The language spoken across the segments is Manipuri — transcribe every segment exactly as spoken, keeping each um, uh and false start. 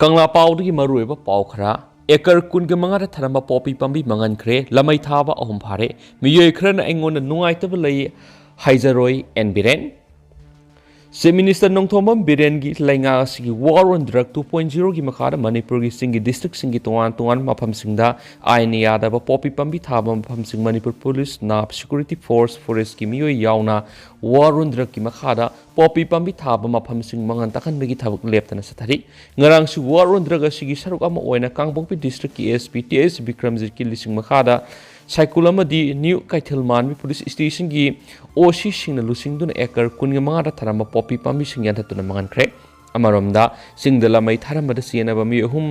ꯀꯪꯂꯥ ꯄꯥꯎꯗꯒꯤ ꯃꯔꯨꯑꯣꯏꯕ ꯄꯥꯎ ꯈꯔ꯫ ꯑꯦꯀꯔ ꯀꯨꯟꯒ ꯃꯉꯥꯗ ꯊꯥꯔꯝꯕ ꯄꯣꯄꯤ ꯄꯥꯝꯕꯤ ꯃꯥꯡꯍꯟꯈ꯭ꯔꯦ꯫ ꯂꯃꯩ ꯊꯥꯕ ꯑꯍꯨꯝ ꯐꯥꯔꯦ꯫ ꯃꯤꯑꯣꯏ ꯈꯔꯅ ꯑꯩꯉꯣꯟꯗ ꯅꯨꯡꯉꯥꯏꯇꯕ ꯂꯩ ꯍꯥꯏꯖꯔꯣꯏ, N Biren. Chief minister Nongthombam ꯕꯤꯔꯦꯟꯒꯤ ꯂꯩꯉꯥꯛ ꯑꯁꯤꯒꯤ War on Drug two point zero ꯒꯤ ꯃꯈꯥꯗ ꯃꯅꯤꯄꯨꯔꯒꯤ ꯆꯤꯡꯒꯤ ꯗꯤꯁꯇ꯭ꯔꯤꯛꯁꯤꯡꯒꯤ ꯇꯣꯉꯥꯟ ꯇꯣꯉꯥꯟꯕ ꯃꯐꯝꯁꯤꯡꯗ ꯑꯥꯏꯟꯅ ꯌꯥꯗꯕ ꯄꯣꯄꯤ ꯄꯥꯝꯕꯤ ꯊꯥꯕ ꯃꯐꯝꯁꯤꯡ ꯃꯅꯤꯄꯨꯔ ꯄꯨꯂꯤꯁ, ꯅꯥꯞ, ꯁꯦꯀ꯭ꯌꯨꯔꯤꯇꯤ ꯐꯣꯔꯁ, ꯐꯣꯔꯦꯁ꯭ꯠꯀꯤ ꯃꯤꯑꯣꯏ ꯌꯥꯎꯅ War on Drug ꯀꯤ ꯃꯈꯥꯗ ꯄꯣꯄꯤ ꯄꯥꯝꯕꯤ ꯊꯥꯕ ꯃꯐꯝꯁꯤꯡ ꯃꯥꯡꯍꯟ ꯇꯥꯛꯍꯟꯕꯒꯤ ꯊꯕꯛ ꯂꯦꯞꯇꯅ ꯆꯠꯊꯔꯤ꯫ ꯉꯔꯥꯡꯁꯨ War on Drug ꯑꯁꯤꯒꯤ ꯁꯔꯨꯛ ꯑꯃ ꯑꯣꯏꯅ ꯀꯥꯡꯄꯣꯛꯄꯤ ꯗꯤꯁꯇ꯭ꯔꯤꯛꯀꯤ ꯑꯦꯁ ꯄꯤ ꯇꯤ ꯑꯦꯁ ꯕꯤꯀ꯭ꯔꯝꯖꯤꯠꯀꯤ ꯂꯤꯁꯤꯡ ꯃꯈꯥꯗ ꯁꯥꯏꯀꯨꯜ ꯑꯃꯗꯤ ꯅ꯭ꯌꯨ ꯀꯩꯊꯦꯜ ꯃꯥꯟꯕꯤ ꯄꯨꯂꯤꯁ ꯁ꯭ꯇꯦꯁꯟꯒꯤ ꯑꯣ ꯁꯤꯁꯤꯡꯅ ꯂꯨꯆꯤꯡꯗꯨꯅ ꯑꯦꯀꯔ ꯀꯨꯟꯒ ꯃꯉꯥꯗ ꯊꯥꯔꯝꯕ ꯄꯣꯄꯤ ꯄꯥꯝꯕꯤꯁꯤꯡ ꯌꯥꯟꯊꯠꯇꯨꯅ ꯃꯥꯡꯍꯟꯈ꯭ꯔꯦ꯫ ꯑꯃꯔꯣꯝꯗ, ꯆꯤꯡꯗ ꯂꯃꯩ ꯊꯥꯔꯝꯕꯗ ꯆꯦꯟꯅꯕ ꯃꯤꯑꯣꯏ ꯑꯍꯨꯝ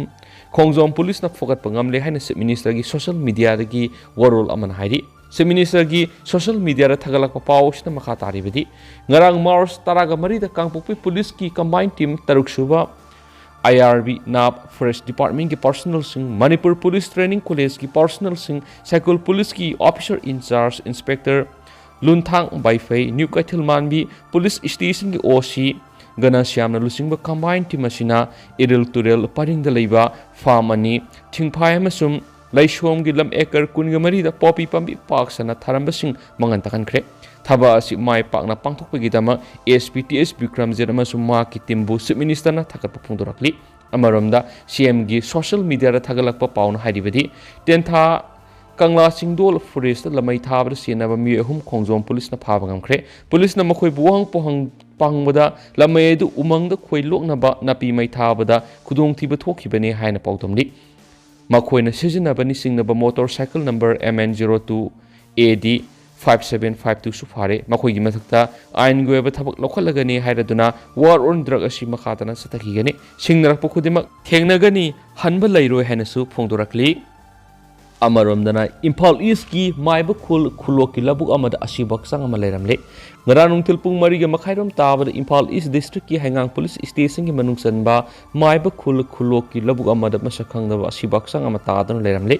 ꯈꯣꯡꯖꯣꯝ ꯄꯨꯂꯤꯁꯅ ꯐꯨꯒꯠꯄ ꯉꯝꯂꯦ ꯍꯥꯏꯅ ꯆꯤꯐ ꯃꯤꯅꯤꯁꯇꯔꯒꯤ ꯁꯣꯁꯤꯌꯦꯜ ꯃꯤꯗꯤꯌꯥꯗꯒꯤ ꯋꯥꯔꯣꯜ ꯑꯃꯅ ꯍꯥꯏꯔꯤ꯫ ꯆꯤꯐ ꯃꯤꯅꯤꯁꯇꯔꯒꯤ ꯁꯣꯁꯤꯌꯦꯜ ꯃꯤꯗꯤꯌꯥꯗ ꯊꯥꯒꯠꯂꯛꯄ ꯄꯥꯎ ꯑꯁꯤꯅ ꯃꯈꯥ ꯇꯥꯔꯤꯕꯗꯤ, ꯉꯔꯥꯡ ꯃꯥꯔꯆ ꯇꯔꯥꯒ ꯃꯔꯤꯗ ꯀꯥꯡꯄꯣꯛꯄꯤ ꯄꯨꯂꯤꯁꯀꯤ ꯀꯝꯕꯥꯏꯟ ꯇꯤꯝ ꯇꯔꯨꯛ ꯁꯨꯕ ꯑꯥꯏ ꯑꯥꯔ ꯕꯤ, ꯅꯥꯞ, ꯐꯣꯔꯦꯁ꯭ꯠ ꯗꯤꯄꯥꯔꯠꯃꯦꯟꯠꯀꯤ ꯄꯥꯔꯁꯣꯅꯦꯜꯁꯤꯡ, ꯃꯅꯤꯄꯨꯔ ꯄꯨꯂꯤꯁ ꯇ꯭ꯔꯦꯅꯤꯡ ꯀꯣꯂꯦꯖꯀꯤ ꯄꯥꯔꯁꯣꯅꯦꯜꯁꯤꯡ, ꯁꯥꯏꯀꯨꯜ ꯄꯨꯂꯤꯁꯀꯤ officer in charge inspector Lunthang Baiphei, new Keithel Manbi police ꯁ꯭ꯇꯦꯁꯟꯒꯤ ꯑꯣ ꯁꯤ ꯒꯅꯁ꯭ꯌꯥꯝꯅ ꯂꯨꯆꯤꯡꯕ ꯀꯝꯕꯥꯏꯟ ꯇꯤꯝ ꯑꯁꯤꯅ ꯏꯔꯤꯜ ꯇꯨꯔꯦꯜ ꯄꯔꯤꯡꯗ ꯂꯩꯕ ꯐꯥꯔꯝ ꯑꯅꯤ, ꯊꯤꯡꯐꯥꯏ ꯑꯃꯁꯨꯡ ꯂꯩꯁꯣꯝꯒꯤ ꯂꯝ ꯑꯦꯀꯔ ꯀꯨꯟꯒ ꯃꯔꯤꯗ ꯄꯣꯄꯤ ꯄꯥꯝꯕꯤ ꯄꯥꯛ ꯁꯟꯅ ꯊꯥꯔꯝꯕꯁꯤꯡ ꯃꯥꯡꯍꯟ ꯇꯥꯛꯍꯟꯈ꯭ꯔꯦ꯫ ꯊꯕꯛ ꯑꯁꯤ ꯃꯥꯏ ꯄꯥꯛꯅ ꯄꯥꯡꯊꯣꯛꯄꯒꯤꯗꯃꯛ ꯑꯦꯁ ꯄꯤ ꯇꯤ ꯑꯦꯁ ꯕꯤꯀ꯭ꯔꯝꯖꯤꯠ ꯑꯃꯁꯨꯡ ꯃꯍꯥꯛꯀꯤ ꯇꯤꯝꯕꯨ ꯆꯤꯐ ꯃꯤꯅꯤꯁꯇꯔꯅ ꯊꯥꯒꯠꯄ ꯐꯣꯡꯗꯣꯔꯛꯂꯤ꯫ ꯑꯃꯔꯣꯝꯗ, ꯁꯤ ꯑꯦꯝꯒꯤ ꯁꯣꯁꯤꯌꯦꯜ ꯃꯤꯗꯤꯌꯥꯗ ꯊꯥꯒꯠꯂꯛꯄ ꯄꯥꯎꯅ ꯍꯥꯏꯔꯤꯕꯗꯤ, ꯇꯦꯟꯊꯥ ꯀꯪꯂꯥ ꯆꯤꯡꯗꯣꯜ ꯐꯣꯔꯦꯁ꯭ꯠꯇ ꯂꯃꯩ ꯊꯥꯕꯗ ꯆꯦꯟꯅꯕ ꯃꯤꯑꯣꯏ ꯑꯍꯨꯝ ꯈꯣꯡꯖꯣꯝ ꯄꯨꯂꯤꯁꯅ ꯐꯥꯕ ꯉꯝꯈ꯭ꯔꯦ꯫ ꯄꯨꯂꯤꯁꯅ ꯃꯈꯣꯏꯕꯨ ꯋꯥꯍꯪ ꯄꯣꯍꯪ ꯄꯥꯡꯕꯗ ꯂꯃꯩ ꯑꯗꯨ ꯎꯃꯪꯗ ꯈꯣꯏ ꯂꯣꯛꯅꯕ ꯅꯥꯄꯤ ꯃꯩ ꯊꯥꯕꯗ ꯈꯨꯗꯣꯡꯊꯤꯕ ꯊꯣꯛꯈꯤꯕꯅꯤ ꯍꯥꯏꯅ ꯄꯥꯎꯗꯝꯂꯤ꯫ ꯃꯈꯣꯏꯅ ꯁꯤꯖꯤꯟꯅꯕꯅꯤ ꯆꯤꯡꯅꯕ motor cycle number M N zero two A D five seven five two ꯁꯨ ꯐꯥꯔꯦ꯫ ꯃꯈꯣꯏꯒꯤ ꯃꯊꯛꯇ ꯑꯥꯏꯟꯒꯤ ꯑꯣꯏꯕ ꯊꯕꯛ ꯂꯧꯈꯠꯂꯒꯅꯤ ꯍꯥꯏꯔꯗꯨꯅ War on Drug ꯑꯁꯤ ꯃꯈꯥ ꯇꯥꯅ ꯆꯠꯊꯈꯤꯒꯅꯤ꯫ ꯁꯤꯡꯅꯔꯛꯄ ꯈꯨꯗꯤꯡꯃꯛ ꯊꯦꯡꯅꯒꯅꯤ, ꯍꯟꯕ ꯂꯩꯔꯣꯏ ꯍꯥꯏꯅꯁꯨ ꯐꯣꯡꯗꯣꯔꯛꯂꯤ꯫ ꯑꯃꯔꯣꯝꯗꯅ, ꯏꯝꯐꯥꯜ ꯏꯁ꯭ꯠꯀꯤ ꯃꯥꯏꯕ ꯈꯨꯜ ꯈꯨꯜꯂꯣꯛꯀꯤ ꯂꯧꯕꯨꯛ ꯑꯃꯗ ꯑꯁꯤꯕ ꯍꯛꯆꯥꯡ ꯑꯃ ꯂꯩꯔꯝꯂꯦ꯫ ꯉꯔꯥꯡ ꯅꯨꯡꯊꯤꯜ ꯄꯨꯡ ꯃꯔꯤꯒ ꯃꯈꯥꯏꯔꯣꯝ ꯇꯥꯕꯗ ꯏꯝꯐꯥꯜ ꯏꯁ꯭ꯠ ꯗꯤꯁꯇ꯭ꯔꯤꯛꯀꯤ ꯍꯩꯉꯥꯡ ꯄꯨꯂꯤꯁ ꯁ꯭ꯇꯦꯁꯟꯒꯤ ꯃꯅꯨꯡ ꯆꯟꯕ ꯃꯥꯏꯕ ꯈꯨꯜ ꯈꯨꯜꯂꯣꯛꯀꯤ ꯂꯧꯕꯨꯛ ꯑꯃꯗ ꯃꯁꯛ ꯈꯪꯗꯕ ꯑꯁꯤꯕ ꯍꯛꯆꯥꯡ ꯑꯃ ꯇꯥꯗꯨꯅ ꯂꯩꯔꯝꯂꯦ꯫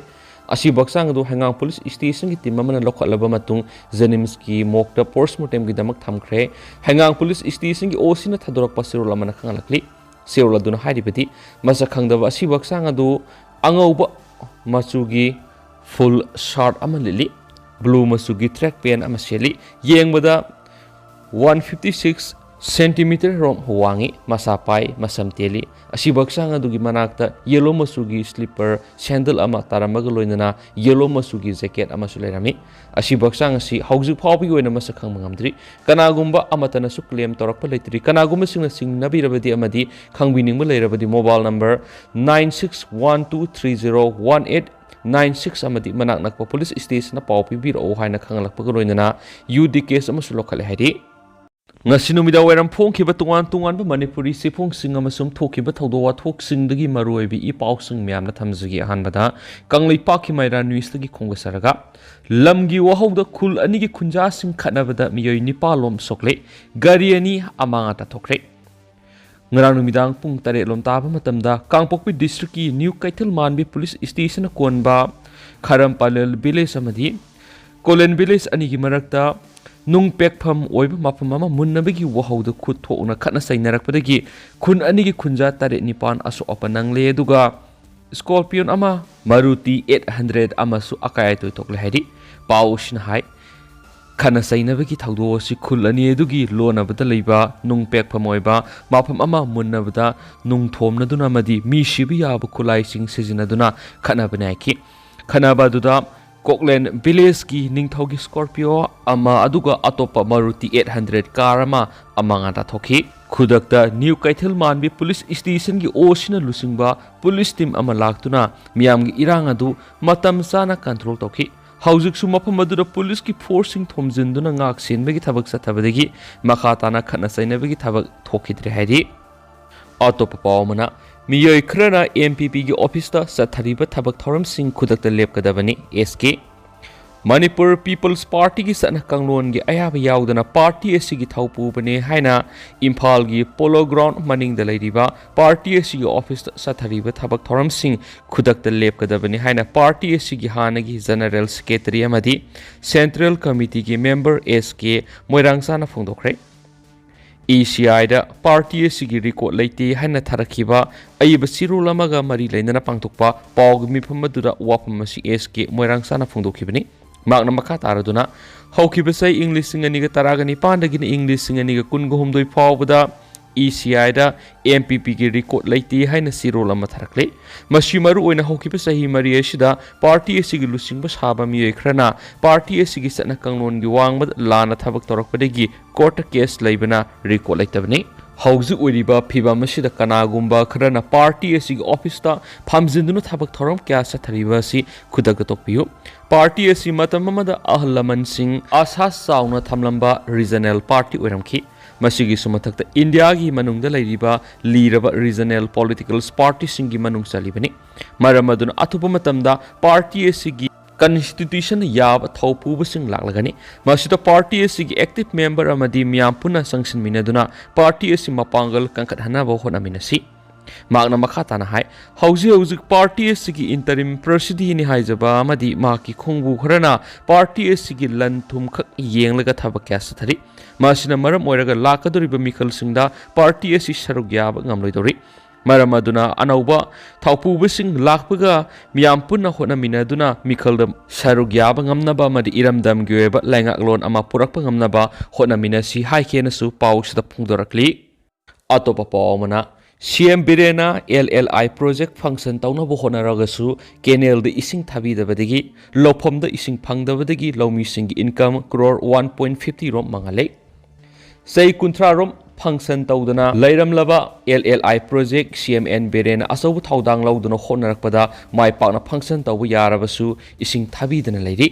ꯑꯁꯤꯕ ꯍꯛꯆꯥꯡ ꯑꯗꯨ ꯍꯩꯉꯥꯡ ꯄꯨꯂꯤꯁ ꯁ꯭ꯇꯦꯁꯟꯒꯤ ꯇꯤꯝ ꯑꯃꯅ ꯂꯧꯈꯠꯂꯕ ꯃꯇꯨꯡ ꯖꯦꯅꯤꯝꯁꯀꯤ ꯃꯣꯔꯒꯇ ꯄꯣꯁ꯭ꯠꯃꯣꯔꯇꯦꯝꯒꯤꯗꯃꯛ ꯊꯝꯈ꯭ꯔꯦ꯫ ꯍꯩꯉꯥꯡ ꯄꯨꯂꯤꯁ ꯁ꯭ꯇꯦꯁꯟꯒꯤ ꯑꯣ ꯁꯤꯅ ꯊꯥꯗꯣꯔꯛꯄ ꯆꯦꯔꯣꯜ ꯑꯃꯅ ꯈꯪꯍꯜꯂꯛꯂꯤ꯫ ꯁꯦꯔꯣꯜ ꯑꯗꯨꯅ ꯍꯥꯏꯔꯤꯕꯗꯤ, ꯃꯁꯛ ꯈꯪꯗꯕ ꯑꯁꯤꯕ ꯍꯛꯆꯥꯡ ꯑꯗꯨ ꯑꯉꯧꯕ ꯃꯆꯨꯒꯤ ꯐꯨꯜ ꯁꯥꯔꯠ ꯑꯃ ꯂꯤꯠꯂꯤ, ꯕ꯭ꯂꯨ ꯃꯆꯨꯒꯤ ꯇ꯭ꯔꯦꯛ ꯄꯦꯟ ꯑꯃ ꯁꯦꯠꯂꯤ꯫ ꯌꯦꯡꯕꯗ ꯋꯥꯟ ꯐꯤꯐꯇꯤ ꯁꯤꯛꯁ ꯁꯦꯟꯇꯤꯃꯤꯇꯔ ꯔꯣꯝ ꯋꯥꯡꯉꯤ, ꯃꯁꯥ ꯄꯥꯏ, ꯃꯁꯝ ꯇꯦꯜꯂꯤ꯫ ꯑꯁꯤꯕ ꯍꯛꯆꯥꯡ ꯑꯗꯨꯒꯤ ꯃꯅꯥꯛꯇ ꯌꯦꯂꯣ ꯃꯆꯨꯒꯤ ꯁ꯭ꯂꯤꯞꯄꯔ ꯁꯦꯟꯗꯜ ꯑꯃ ꯇꯥꯔꯝꯕꯒ ꯂꯣꯏꯅꯅ ꯌꯦꯂꯣ ꯃꯆꯨꯒꯤ ꯖꯦꯀꯦꯠ ꯑꯃꯁꯨ ꯂꯩꯔꯝꯃꯤ꯫ ꯑꯁꯤꯕ ꯍꯛꯆꯥꯡ ꯑꯁꯤ ꯍꯧꯖꯤꯛ ꯐꯥꯎꯕꯒꯤ ꯑꯣꯏꯅ ꯃꯁꯛ ꯈꯪꯕ ꯉꯝꯗ꯭ꯔꯤ꯫ ꯀꯅꯥꯒꯨꯝꯕ ꯑꯃꯠꯇꯅꯁꯨ ꯀ꯭ꯂꯦꯝ ꯇꯧꯔꯛꯄ ꯂꯩꯇ꯭ꯔꯤ꯫ ꯀꯅꯥꯒꯨꯝꯕꯁꯤꯡꯅ ꯆꯤꯡꯅꯕꯤꯔꯕꯗꯤ ꯑꯃꯗꯤ ꯈꯪꯕꯤꯅꯤꯡꯕ ꯂꯩꯔꯕꯗꯤ mobile number nine six one two three zero one eight nine six ꯑꯃꯗꯤ ꯃꯅꯥꯛ ꯅꯛꯄ ꯄꯨꯂꯤꯁ ꯁ꯭ꯇꯦꯁꯟꯗ ꯄꯥꯎ ꯄꯤꯕꯤꯔꯛꯎ ꯍꯥꯏꯅ ꯈꯪꯍꯜꯂꯛꯄꯒ ꯂꯣꯏꯅꯅ ꯌꯨ ꯗꯤ ꯀꯦꯁ ꯑꯃꯁꯨ ꯂꯧꯈꯠꯂꯦ ꯍꯥꯏꯔꯤ꯫ ꯉꯁꯤ ꯅꯨꯃꯤꯗꯥꯡ ꯋꯥꯏꯔꯝ ꯐꯣꯡꯈꯤꯕ ꯇꯣꯉꯥꯟ ꯇꯣꯉꯥꯟꯕ ꯃꯅꯤꯄꯨꯔꯤ ꯆꯦꯐꯣꯡꯁꯤꯡ ꯑꯃꯁꯨꯡ ꯊꯣꯛꯈꯤꯕ ꯊꯧꯗꯣꯛ ꯋꯥꯊꯣꯛꯁꯤꯡꯗꯒꯤ ꯃꯔꯨꯑꯣꯏꯕ ꯏ ꯄꯥꯎꯁꯤꯡ ꯃꯌꯥꯝꯅ ꯊꯝꯖꯒꯦ꯫ ꯑꯍꯥꯟꯕꯗ, ꯀꯪꯂꯩꯄꯥꯛꯀꯤ ꯃꯩꯔꯥ ꯅ꯭ꯌꯨꯁꯇꯒꯤ ꯈꯣꯝꯒꯠꯆꯔꯒ, ꯂꯝꯒꯤ ꯋꯥꯍꯧꯗ ꯈꯨꯜ ꯑꯅꯤꯒꯤ ꯈꯨꯟꯖꯥꯁꯤꯡ ꯈꯠꯅꯕꯗ ꯃꯤꯑꯣꯏ ꯅꯤꯄꯥꯟ ꯂꯣꯝ ꯁꯣꯛꯂꯦ, ꯒꯥꯔꯤ ꯑꯅꯤ ꯑꯃꯥꯡ ꯑꯇꯥ ꯊꯣꯛꯈ꯭ꯔꯦ꯫ ꯉꯔꯥꯡ ꯅꯨꯃꯤꯗꯥꯡ ꯄꯨꯡ ꯇꯔꯦꯠ ꯂꯣꯝ ꯇꯥꯕ ꯃꯇꯝꯗ ꯀꯥꯡꯄꯣꯛꯄꯤ ꯗꯤꯁꯇ꯭ꯔꯤꯛꯀꯤ ꯅ꯭ꯌꯨ ꯀꯩꯊꯦꯜ ꯃꯥꯟꯕꯤ ꯄꯨꯂꯤꯁ ꯁ꯭ꯇꯦꯁꯟꯅ ꯀꯣꯟꯕ ꯈꯔꯝꯄꯥꯂꯦꯜ ꯚꯤꯂꯦꯖ ꯑꯃꯗꯤ ꯀꯣꯂꯦꯟ ꯚꯤꯂꯦꯖ ꯑꯅꯤꯒꯤ ꯃꯔꯛꯇ ꯅꯨꯡ ꯄꯦꯛꯐꯝ ꯑꯣꯏꯕ ꯃꯐꯝ ꯑꯃ ꯃꯨꯟꯅꯕꯒꯤ ꯋꯥꯍꯧꯗ ꯈꯨꯠ ꯊꯣꯛꯅ ꯈꯠꯅ ꯆꯩꯅꯔꯛꯄꯗꯒꯤ ꯈꯨꯟ ꯑꯅꯤꯒꯤ ꯈꯨꯟꯖꯥ ꯇꯔꯦꯠ ꯅꯤꯄꯥꯟ ꯑꯁꯣꯛ ꯑꯄꯟ ꯅꯪꯂꯦ, ꯑꯗꯨꯒ ꯁ꯭ꯀꯣꯔꯄꯤꯌꯣꯟ ꯑꯃ, ꯃꯥꯔꯨꯇꯤ ꯑꯩꯠ ꯍꯟꯗ꯭ꯔꯦꯠ ꯑꯃꯁꯨ ꯑꯀꯥꯏ ꯑꯇꯣꯏ ꯊꯣꯛꯂꯦ ꯍꯥꯏꯔꯤ꯫ ꯄꯥꯎꯁꯤꯅ ꯍꯥꯏ, ꯈꯠꯅ ꯆꯩꯅꯕꯒꯤ ꯊꯧꯗꯣꯛ ꯑꯁꯤ ꯈꯨꯜ ꯑꯅꯤ ꯑꯗꯨꯒꯤ ꯂꯣꯟꯅꯕꯗ ꯂꯩꯕ ꯅꯨꯡ ꯄꯦꯛꯐꯝ ꯑꯣꯏꯕ ꯃꯐꯝ ꯑꯃ ꯃꯨꯟꯅꯕꯗ ꯅꯨꯡ ꯊꯣꯝꯅꯗꯨꯅ ꯑꯃꯗꯤ ꯃꯤ ꯁꯤꯕ ꯌꯥꯕ ꯈꯨꯠꯂꯥꯏꯁꯤꯡ ꯁꯤꯖꯤꯟꯅꯗꯨꯅ ꯈꯠꯅꯕꯅꯦ ꯍꯥꯏꯈꯤ꯫ ꯈꯠꯅꯕ ꯑꯗꯨꯗ ꯀꯣꯛꯂꯦꯟ ꯚꯤꯂꯦꯖꯀꯤ ꯅꯤꯡꯊꯧꯒꯤ ꯁ꯭ꯀꯣꯔꯄꯤꯌꯣ ꯑꯃ, ꯑꯗꯨꯒ ꯑꯇꯣꯞꯄ ꯃꯥꯔꯨꯇꯤ ꯑꯩꯠ ꯍꯟꯗ꯭ꯔꯦꯠ ꯀꯥꯔ ꯑꯃ ꯑꯃꯥꯡ ꯑꯇꯥ ꯊꯣꯛꯈꯤ꯫ ꯈꯨꯗꯛꯇ ꯅ꯭ꯌꯨ ꯀꯩꯊꯦꯜ ꯃꯥꯟꯕꯤ ꯄꯨꯂꯤꯁ ꯁ꯭ꯇꯦꯁꯟꯒꯤ ꯑꯣꯁꯤꯅ ꯂꯨꯆꯤꯡꯕ ꯄꯨꯂꯤꯁ ꯇꯤꯝ ꯑꯃ ꯂꯥꯛꯇꯨꯅ ꯃꯤꯌꯥꯝꯒꯤ ꯏꯔꯥꯡ ꯑꯗꯨ ꯃꯇꯝ ꯆꯥꯅ ꯀꯟꯇ꯭ꯔꯣꯜ ꯇꯧꯈꯤ꯫ ꯍꯧꯖꯤꯛꯁꯨ ꯃꯐꯝ ꯑꯗꯨꯗ ꯄꯨꯂꯤꯁꯀꯤ ꯐꯣꯔꯁꯁꯤꯡ ꯊꯣꯝꯖꯤꯟꯗꯨꯅ ꯉꯥꯛ ꯁꯦꯟꯕꯒꯤ ꯊꯕꯛ ꯆꯠꯊꯕꯗꯒꯤ ꯃꯈꯥ ꯇꯥꯅ ꯈꯠꯅ ꯆꯩꯅꯕꯒꯤ ꯊꯕꯛ ꯊꯣꯛꯈꯤꯗ꯭ꯔꯦ ꯍꯥꯏꯔꯤ꯫ ꯑꯇꯣꯞꯄ ꯄꯥꯎ ꯑꯃꯅ, ꯃꯤꯑꯣꯏ ꯈꯔꯅ ꯑꯦꯝ ꯄꯤ ꯄꯤꯒꯤ ꯑꯣꯐꯤꯁꯇ ꯆꯠꯊꯔꯤꯕ ꯊꯕꯛ ꯊꯧꯔꯝꯁꯤꯡ ꯈꯨꯗꯛꯇ ꯂꯦꯞꯀꯗꯕꯅꯤ, ꯑꯦꯁ ꯀꯦ꯫ ꯃꯅꯤꯄꯨꯔ ꯄꯤꯄꯜꯁ ꯄꯥꯔꯇꯤꯒꯤ ꯆꯠꯅ ꯀꯥꯡꯂꯣꯟꯒꯤ ꯑꯌꯥꯕ ꯌꯥꯎꯗꯅ ꯄꯥꯔꯇꯤ ꯑꯁꯤꯒꯤ ꯊꯧ ꯄꯨꯕꯅꯦ ꯍꯥꯏꯅ ꯏꯝꯐꯥꯜꯒꯤ ꯄꯣꯂꯣ ꯒ꯭ꯔꯥꯎꯟ ꯃꯅꯤꯡꯗ ꯂꯩꯔꯤꯕ ꯄꯥꯔꯇꯤ ꯑꯁꯤꯒꯤ ꯑꯣꯐꯤꯁꯇ ꯆꯠꯊꯔꯤꯕ ꯊꯕꯛ ꯊꯧꯔꯝꯁꯤꯡ ꯈꯨꯗꯛꯇ ꯂꯦꯞꯀꯗꯕꯅꯤ ꯍꯥꯏꯅ ꯄꯥꯔꯇꯤ ꯑꯁꯤꯒꯤ ꯍꯥꯟꯅꯒꯤ ꯖꯦꯅꯔꯦꯜ ꯁꯦꯀ꯭ꯔꯦꯇꯔꯤ ꯑꯃꯗꯤ ꯁꯦꯟꯇ꯭ꯔꯦꯜ ꯀꯃꯤꯇꯤꯒꯤ ꯃꯦꯝꯕꯔ ꯑꯦꯁ ꯀꯦ ꯃꯣꯏꯔꯥꯡꯆꯥꯅ ꯐꯣꯡꯗꯣꯛꯈ꯭ꯔꯦ꯫ ꯏ ꯁꯤ ꯑꯥꯏꯗ ꯄꯥꯔꯇꯤ ꯑꯁꯤꯒꯤ ꯔꯦꯀꯣꯔꯗ ꯂꯩꯇꯦ ꯍꯥꯏꯅ ꯊꯥꯔꯛꯈꯤꯕ ꯑꯏꯕ ꯆꯦꯔꯣꯜ ꯑꯃꯒ ꯃꯔꯤ ꯂꯩꯅꯅ ꯄꯥꯡꯊꯣꯛꯄ ꯄꯥꯎꯒꯤ ꯃꯤꯐꯝ ꯑꯗꯨꯗ ꯋꯥꯐꯝ ꯑꯁꯤ ꯑꯦꯁ ꯀꯦ ꯃꯣꯏꯔꯥꯡꯆꯥꯅ ꯐꯣꯡꯗꯣꯛꯈꯤꯕꯅꯤ꯫ ꯃꯍꯥꯛꯅ ꯃꯈꯥ ꯇꯥꯔꯗꯨꯅ, ꯍꯧꯈꯤꯕ ꯆꯍꯤ ꯏꯪ ꯂꯤꯁꯤꯡ ꯑꯅꯤꯒ ꯇꯔꯥꯒ ꯅꯤꯄꯥꯟꯗꯒꯤꯅ ꯏꯪ ꯂꯤꯁꯤꯡ ꯑꯅꯤꯒ ꯀꯨꯟꯒ ꯍꯨꯝꯗꯣꯏ ꯐꯥꯎꯕꯗ ꯏ ꯁꯤ ꯑꯥꯏꯗ ꯑꯦꯝ ꯄꯤ ꯄꯤꯒꯤ ꯔꯦꯀꯣꯔꯗ ꯂꯩꯇꯦ ꯍꯥꯏꯅ ꯆꯦꯔꯣꯜ ꯑꯃ ꯊꯥꯔꯛꯂꯦ꯫ ꯃꯁꯤ ꯃꯔꯨꯑꯣꯏꯅ ꯍꯧꯈꯤꯕ ꯆꯍꯤ ꯃꯔꯤ ꯑꯁꯤꯗ ꯄꯥꯔꯇꯤ ꯑꯁꯤꯒꯤ ꯂꯨꯆꯤꯡꯕ ꯁꯥꯕ ꯃꯤꯑꯣꯏ ꯈꯔꯅ ꯄꯥꯔꯇꯤ ꯑꯁꯤꯒꯤ ꯆꯠꯅ ꯀꯥꯡꯂꯣꯟꯒꯤ ꯋꯥꯡꯃꯗ ꯂꯥꯟꯅ ꯊꯕꯛ ꯇꯧꯔꯛꯄꯗꯒꯤ ꯀꯣꯔꯠꯇ ꯀꯦꯁ ꯂꯩꯕꯅ ꯔꯦꯀꯣꯔꯗ ꯂꯩꯇꯕꯅꯤ꯫ ꯍꯧꯖꯤꯛ ꯑꯣꯏꯔꯤꯕ ꯐꯤꯚꯝ ꯑꯁꯤꯗ ꯀꯅꯥꯒꯨꯝꯕ ꯈꯔꯅ ꯄꯥꯔꯇꯤ ꯑꯁꯤꯒꯤ ꯑꯣꯐꯤꯁꯇ ꯐꯝꯖꯤꯟꯗꯨꯅ ꯊꯕꯛ ꯊꯧꯔꯝ ꯀꯌꯥ ꯆꯠꯊꯔꯤꯕ ꯑꯁꯤ ꯈꯨꯗꯛꯇ ꯇꯣꯛꯄꯤꯌꯨ꯫ ꯄꯥꯔꯇꯤ ꯑꯁꯤ ꯃꯇꯝ ꯑꯃꯗ ꯑꯍꯜ ꯂꯃꯟꯁꯤꯡ ꯑꯥꯁꯥ ꯆꯥꯎꯅ ꯊꯝꯂꯝꯕ ꯔꯤꯖꯅꯦꯜ ꯄꯥꯔꯇꯤ ꯑꯣꯏꯔꯝꯈꯤ꯫ ꯃꯁꯤꯒꯤꯁꯨ ꯃꯊꯛꯇ ꯏꯟꯗꯤꯌꯥꯒꯤ ꯃꯅꯨꯡꯗ ꯂꯩꯔꯤꯕ ꯂꯤꯔꯕ ꯔꯤꯖꯅꯦꯜ ꯄꯣꯂꯤꯇꯤꯀꯦꯜ ꯄꯥꯔꯇꯤꯁꯤꯡꯒꯤ ꯃꯅꯨꯡ ꯆꯜꯂꯤꯕꯅꯤ꯫ ꯃꯔꯝ ꯑꯗꯨꯅ ꯑꯊꯨꯕ ꯃꯇꯝꯗ ꯄꯥꯔꯇꯤ ꯑꯁꯤꯒꯤ ꯀꯟꯁꯇꯤꯇ꯭ꯌꯨꯁꯟꯅ ꯌꯥꯕ ꯊꯧꯄꯨꯕꯁꯤꯡ ꯂꯥꯛꯂꯒꯅꯤ꯫ ꯃꯁꯤꯗ ꯄꯥꯔꯇꯤ ꯑꯁꯤꯒꯤ ꯑꯦꯛꯇꯤꯚ ꯃꯦꯝꯕꯔ ꯑꯃꯗꯤ ꯃꯤꯌꯥꯝ ꯄꯨꯟꯅ ꯆꯪꯁꯤꯟꯃꯤꯟꯅꯗꯨꯅ ꯄꯥꯔꯇꯤ ꯑꯁꯤ ꯃꯄꯥꯡꯒꯜ ꯀꯟꯈꯠꯍꯟꯅꯕ ꯍꯣꯠꯅꯃꯤꯟꯅꯁꯤ꯫ ꯃꯍꯥꯛꯅ ꯃꯈꯥ ꯇꯥꯅ ꯍꯥꯏ, ꯍꯧꯖꯤꯛ ꯍꯧꯖꯤꯛ ꯄꯥꯔꯇꯤ ꯑꯁꯤꯒꯤ ꯏꯟꯇꯔꯤꯝ ꯄ꯭ꯔꯁꯤꯗꯤꯅꯤ ꯍꯥꯏꯖꯕ ꯑꯃꯗꯤ ꯃꯍꯥꯛꯀꯤ ꯈꯣꯡꯕꯨ ꯈꯔꯅ ꯄꯥꯔꯇꯤ ꯑꯁꯤꯒꯤ ꯂꯟ ꯊꯨꯝꯈꯛ ꯌꯦꯡꯂꯒ ꯊꯕꯛ ꯀꯌꯥ ꯆꯠꯊꯔꯤ꯫ ꯃꯁꯤꯅ ꯃꯔꯝ ꯑꯣꯏꯔꯒ ꯂꯥꯛꯀꯗꯧꯔꯤꯕ ꯃꯤꯈꯜꯁꯤꯡꯗ ꯄꯥꯔꯇꯤ ꯑꯁꯤ ꯁꯔꯨꯛ ꯌꯥꯕ ꯉꯝꯂꯣꯏꯗꯧꯔꯤ꯫ ꯃꯔꯝ ꯑꯗꯨꯅ ꯑꯅꯧꯕ ꯊꯧꯄꯨꯕꯁꯤꯡ ꯂꯥꯛꯄꯒ ꯃꯤꯌꯥꯝ ꯄꯨꯟꯅ ꯍꯣꯠꯅꯃꯤꯟꯅꯗꯨꯅ ꯃꯤꯈꯜꯗ ꯁꯔꯨꯛ ꯌꯥꯕ ꯉꯝꯅꯕ ꯑꯃꯗꯤ ꯏꯔꯝꯗꯝꯒꯤ ꯑꯣꯏꯕ ꯂꯩꯉꯥꯛꯂꯣꯟ ꯑꯃ ꯄꯨꯔꯛꯄ ꯉꯝꯅꯕ ꯍꯣꯠꯅꯃꯤꯟꯅꯁꯤ ꯍꯥꯏꯈꯤꯅꯁꯨ ꯄꯥꯎꯁꯤꯗ ꯐꯣꯡꯗꯣꯔꯛꯂꯤ꯫ ꯑꯇꯣꯞꯄ ꯄꯥꯎ ꯑꯃꯅ, ꯁꯤ ꯑꯦꯝ ꯕꯤꯔꯦꯟꯅ ꯑꯦꯜ ꯑꯦꯜ ꯑꯥꯏ ꯄ꯭ꯔꯣꯖꯦꯛ ꯐꯪꯁꯟ ꯇꯧꯅꯕ ꯍꯣꯠꯅꯔꯒꯁꯨ ꯀꯦꯅꯦꯜꯗ ꯏꯁꯤꯡ ꯊꯥꯕꯤꯗꯕꯗꯒꯤ, ꯂꯧꯐꯝꯗ ꯏꯁꯤꯡ ꯐꯪꯗꯕꯗꯒꯤ ꯂꯧꯃꯤꯁꯤꯡꯒꯤ income crore one point fifty ꯔꯣꯝ ꯃꯥꯡꯍꯜꯂꯦ꯫ ꯆꯍꯤ ꯀꯨꯟꯊ꯭ꯔꯥ ꯔꯣꯝ ꯐꯪꯁꯟ ꯇꯧꯗꯅ ꯂꯩꯔꯝꯂꯕ ꯑꯦꯜ ꯑꯦꯜ ꯑꯥꯏ ꯄ꯭ꯔꯣꯖꯦꯛ ꯁꯤ ꯑꯦꯝ ꯑꯦꯟ ꯕꯤꯔꯦꯟꯅ ꯑꯆꯧꯕ ꯊꯧꯗꯥꯡ ꯂꯧꯗꯨꯅ ꯍꯣꯠꯅꯔꯛꯄꯗ ꯃꯥꯏ ꯄꯥꯛꯅ ꯐꯪꯁꯟ ꯇꯧꯕ ꯌꯥꯔꯕꯁꯨ ꯏꯁꯤꯡ ꯊꯥꯕꯤꯗꯅ ꯂꯩꯔꯤ꯫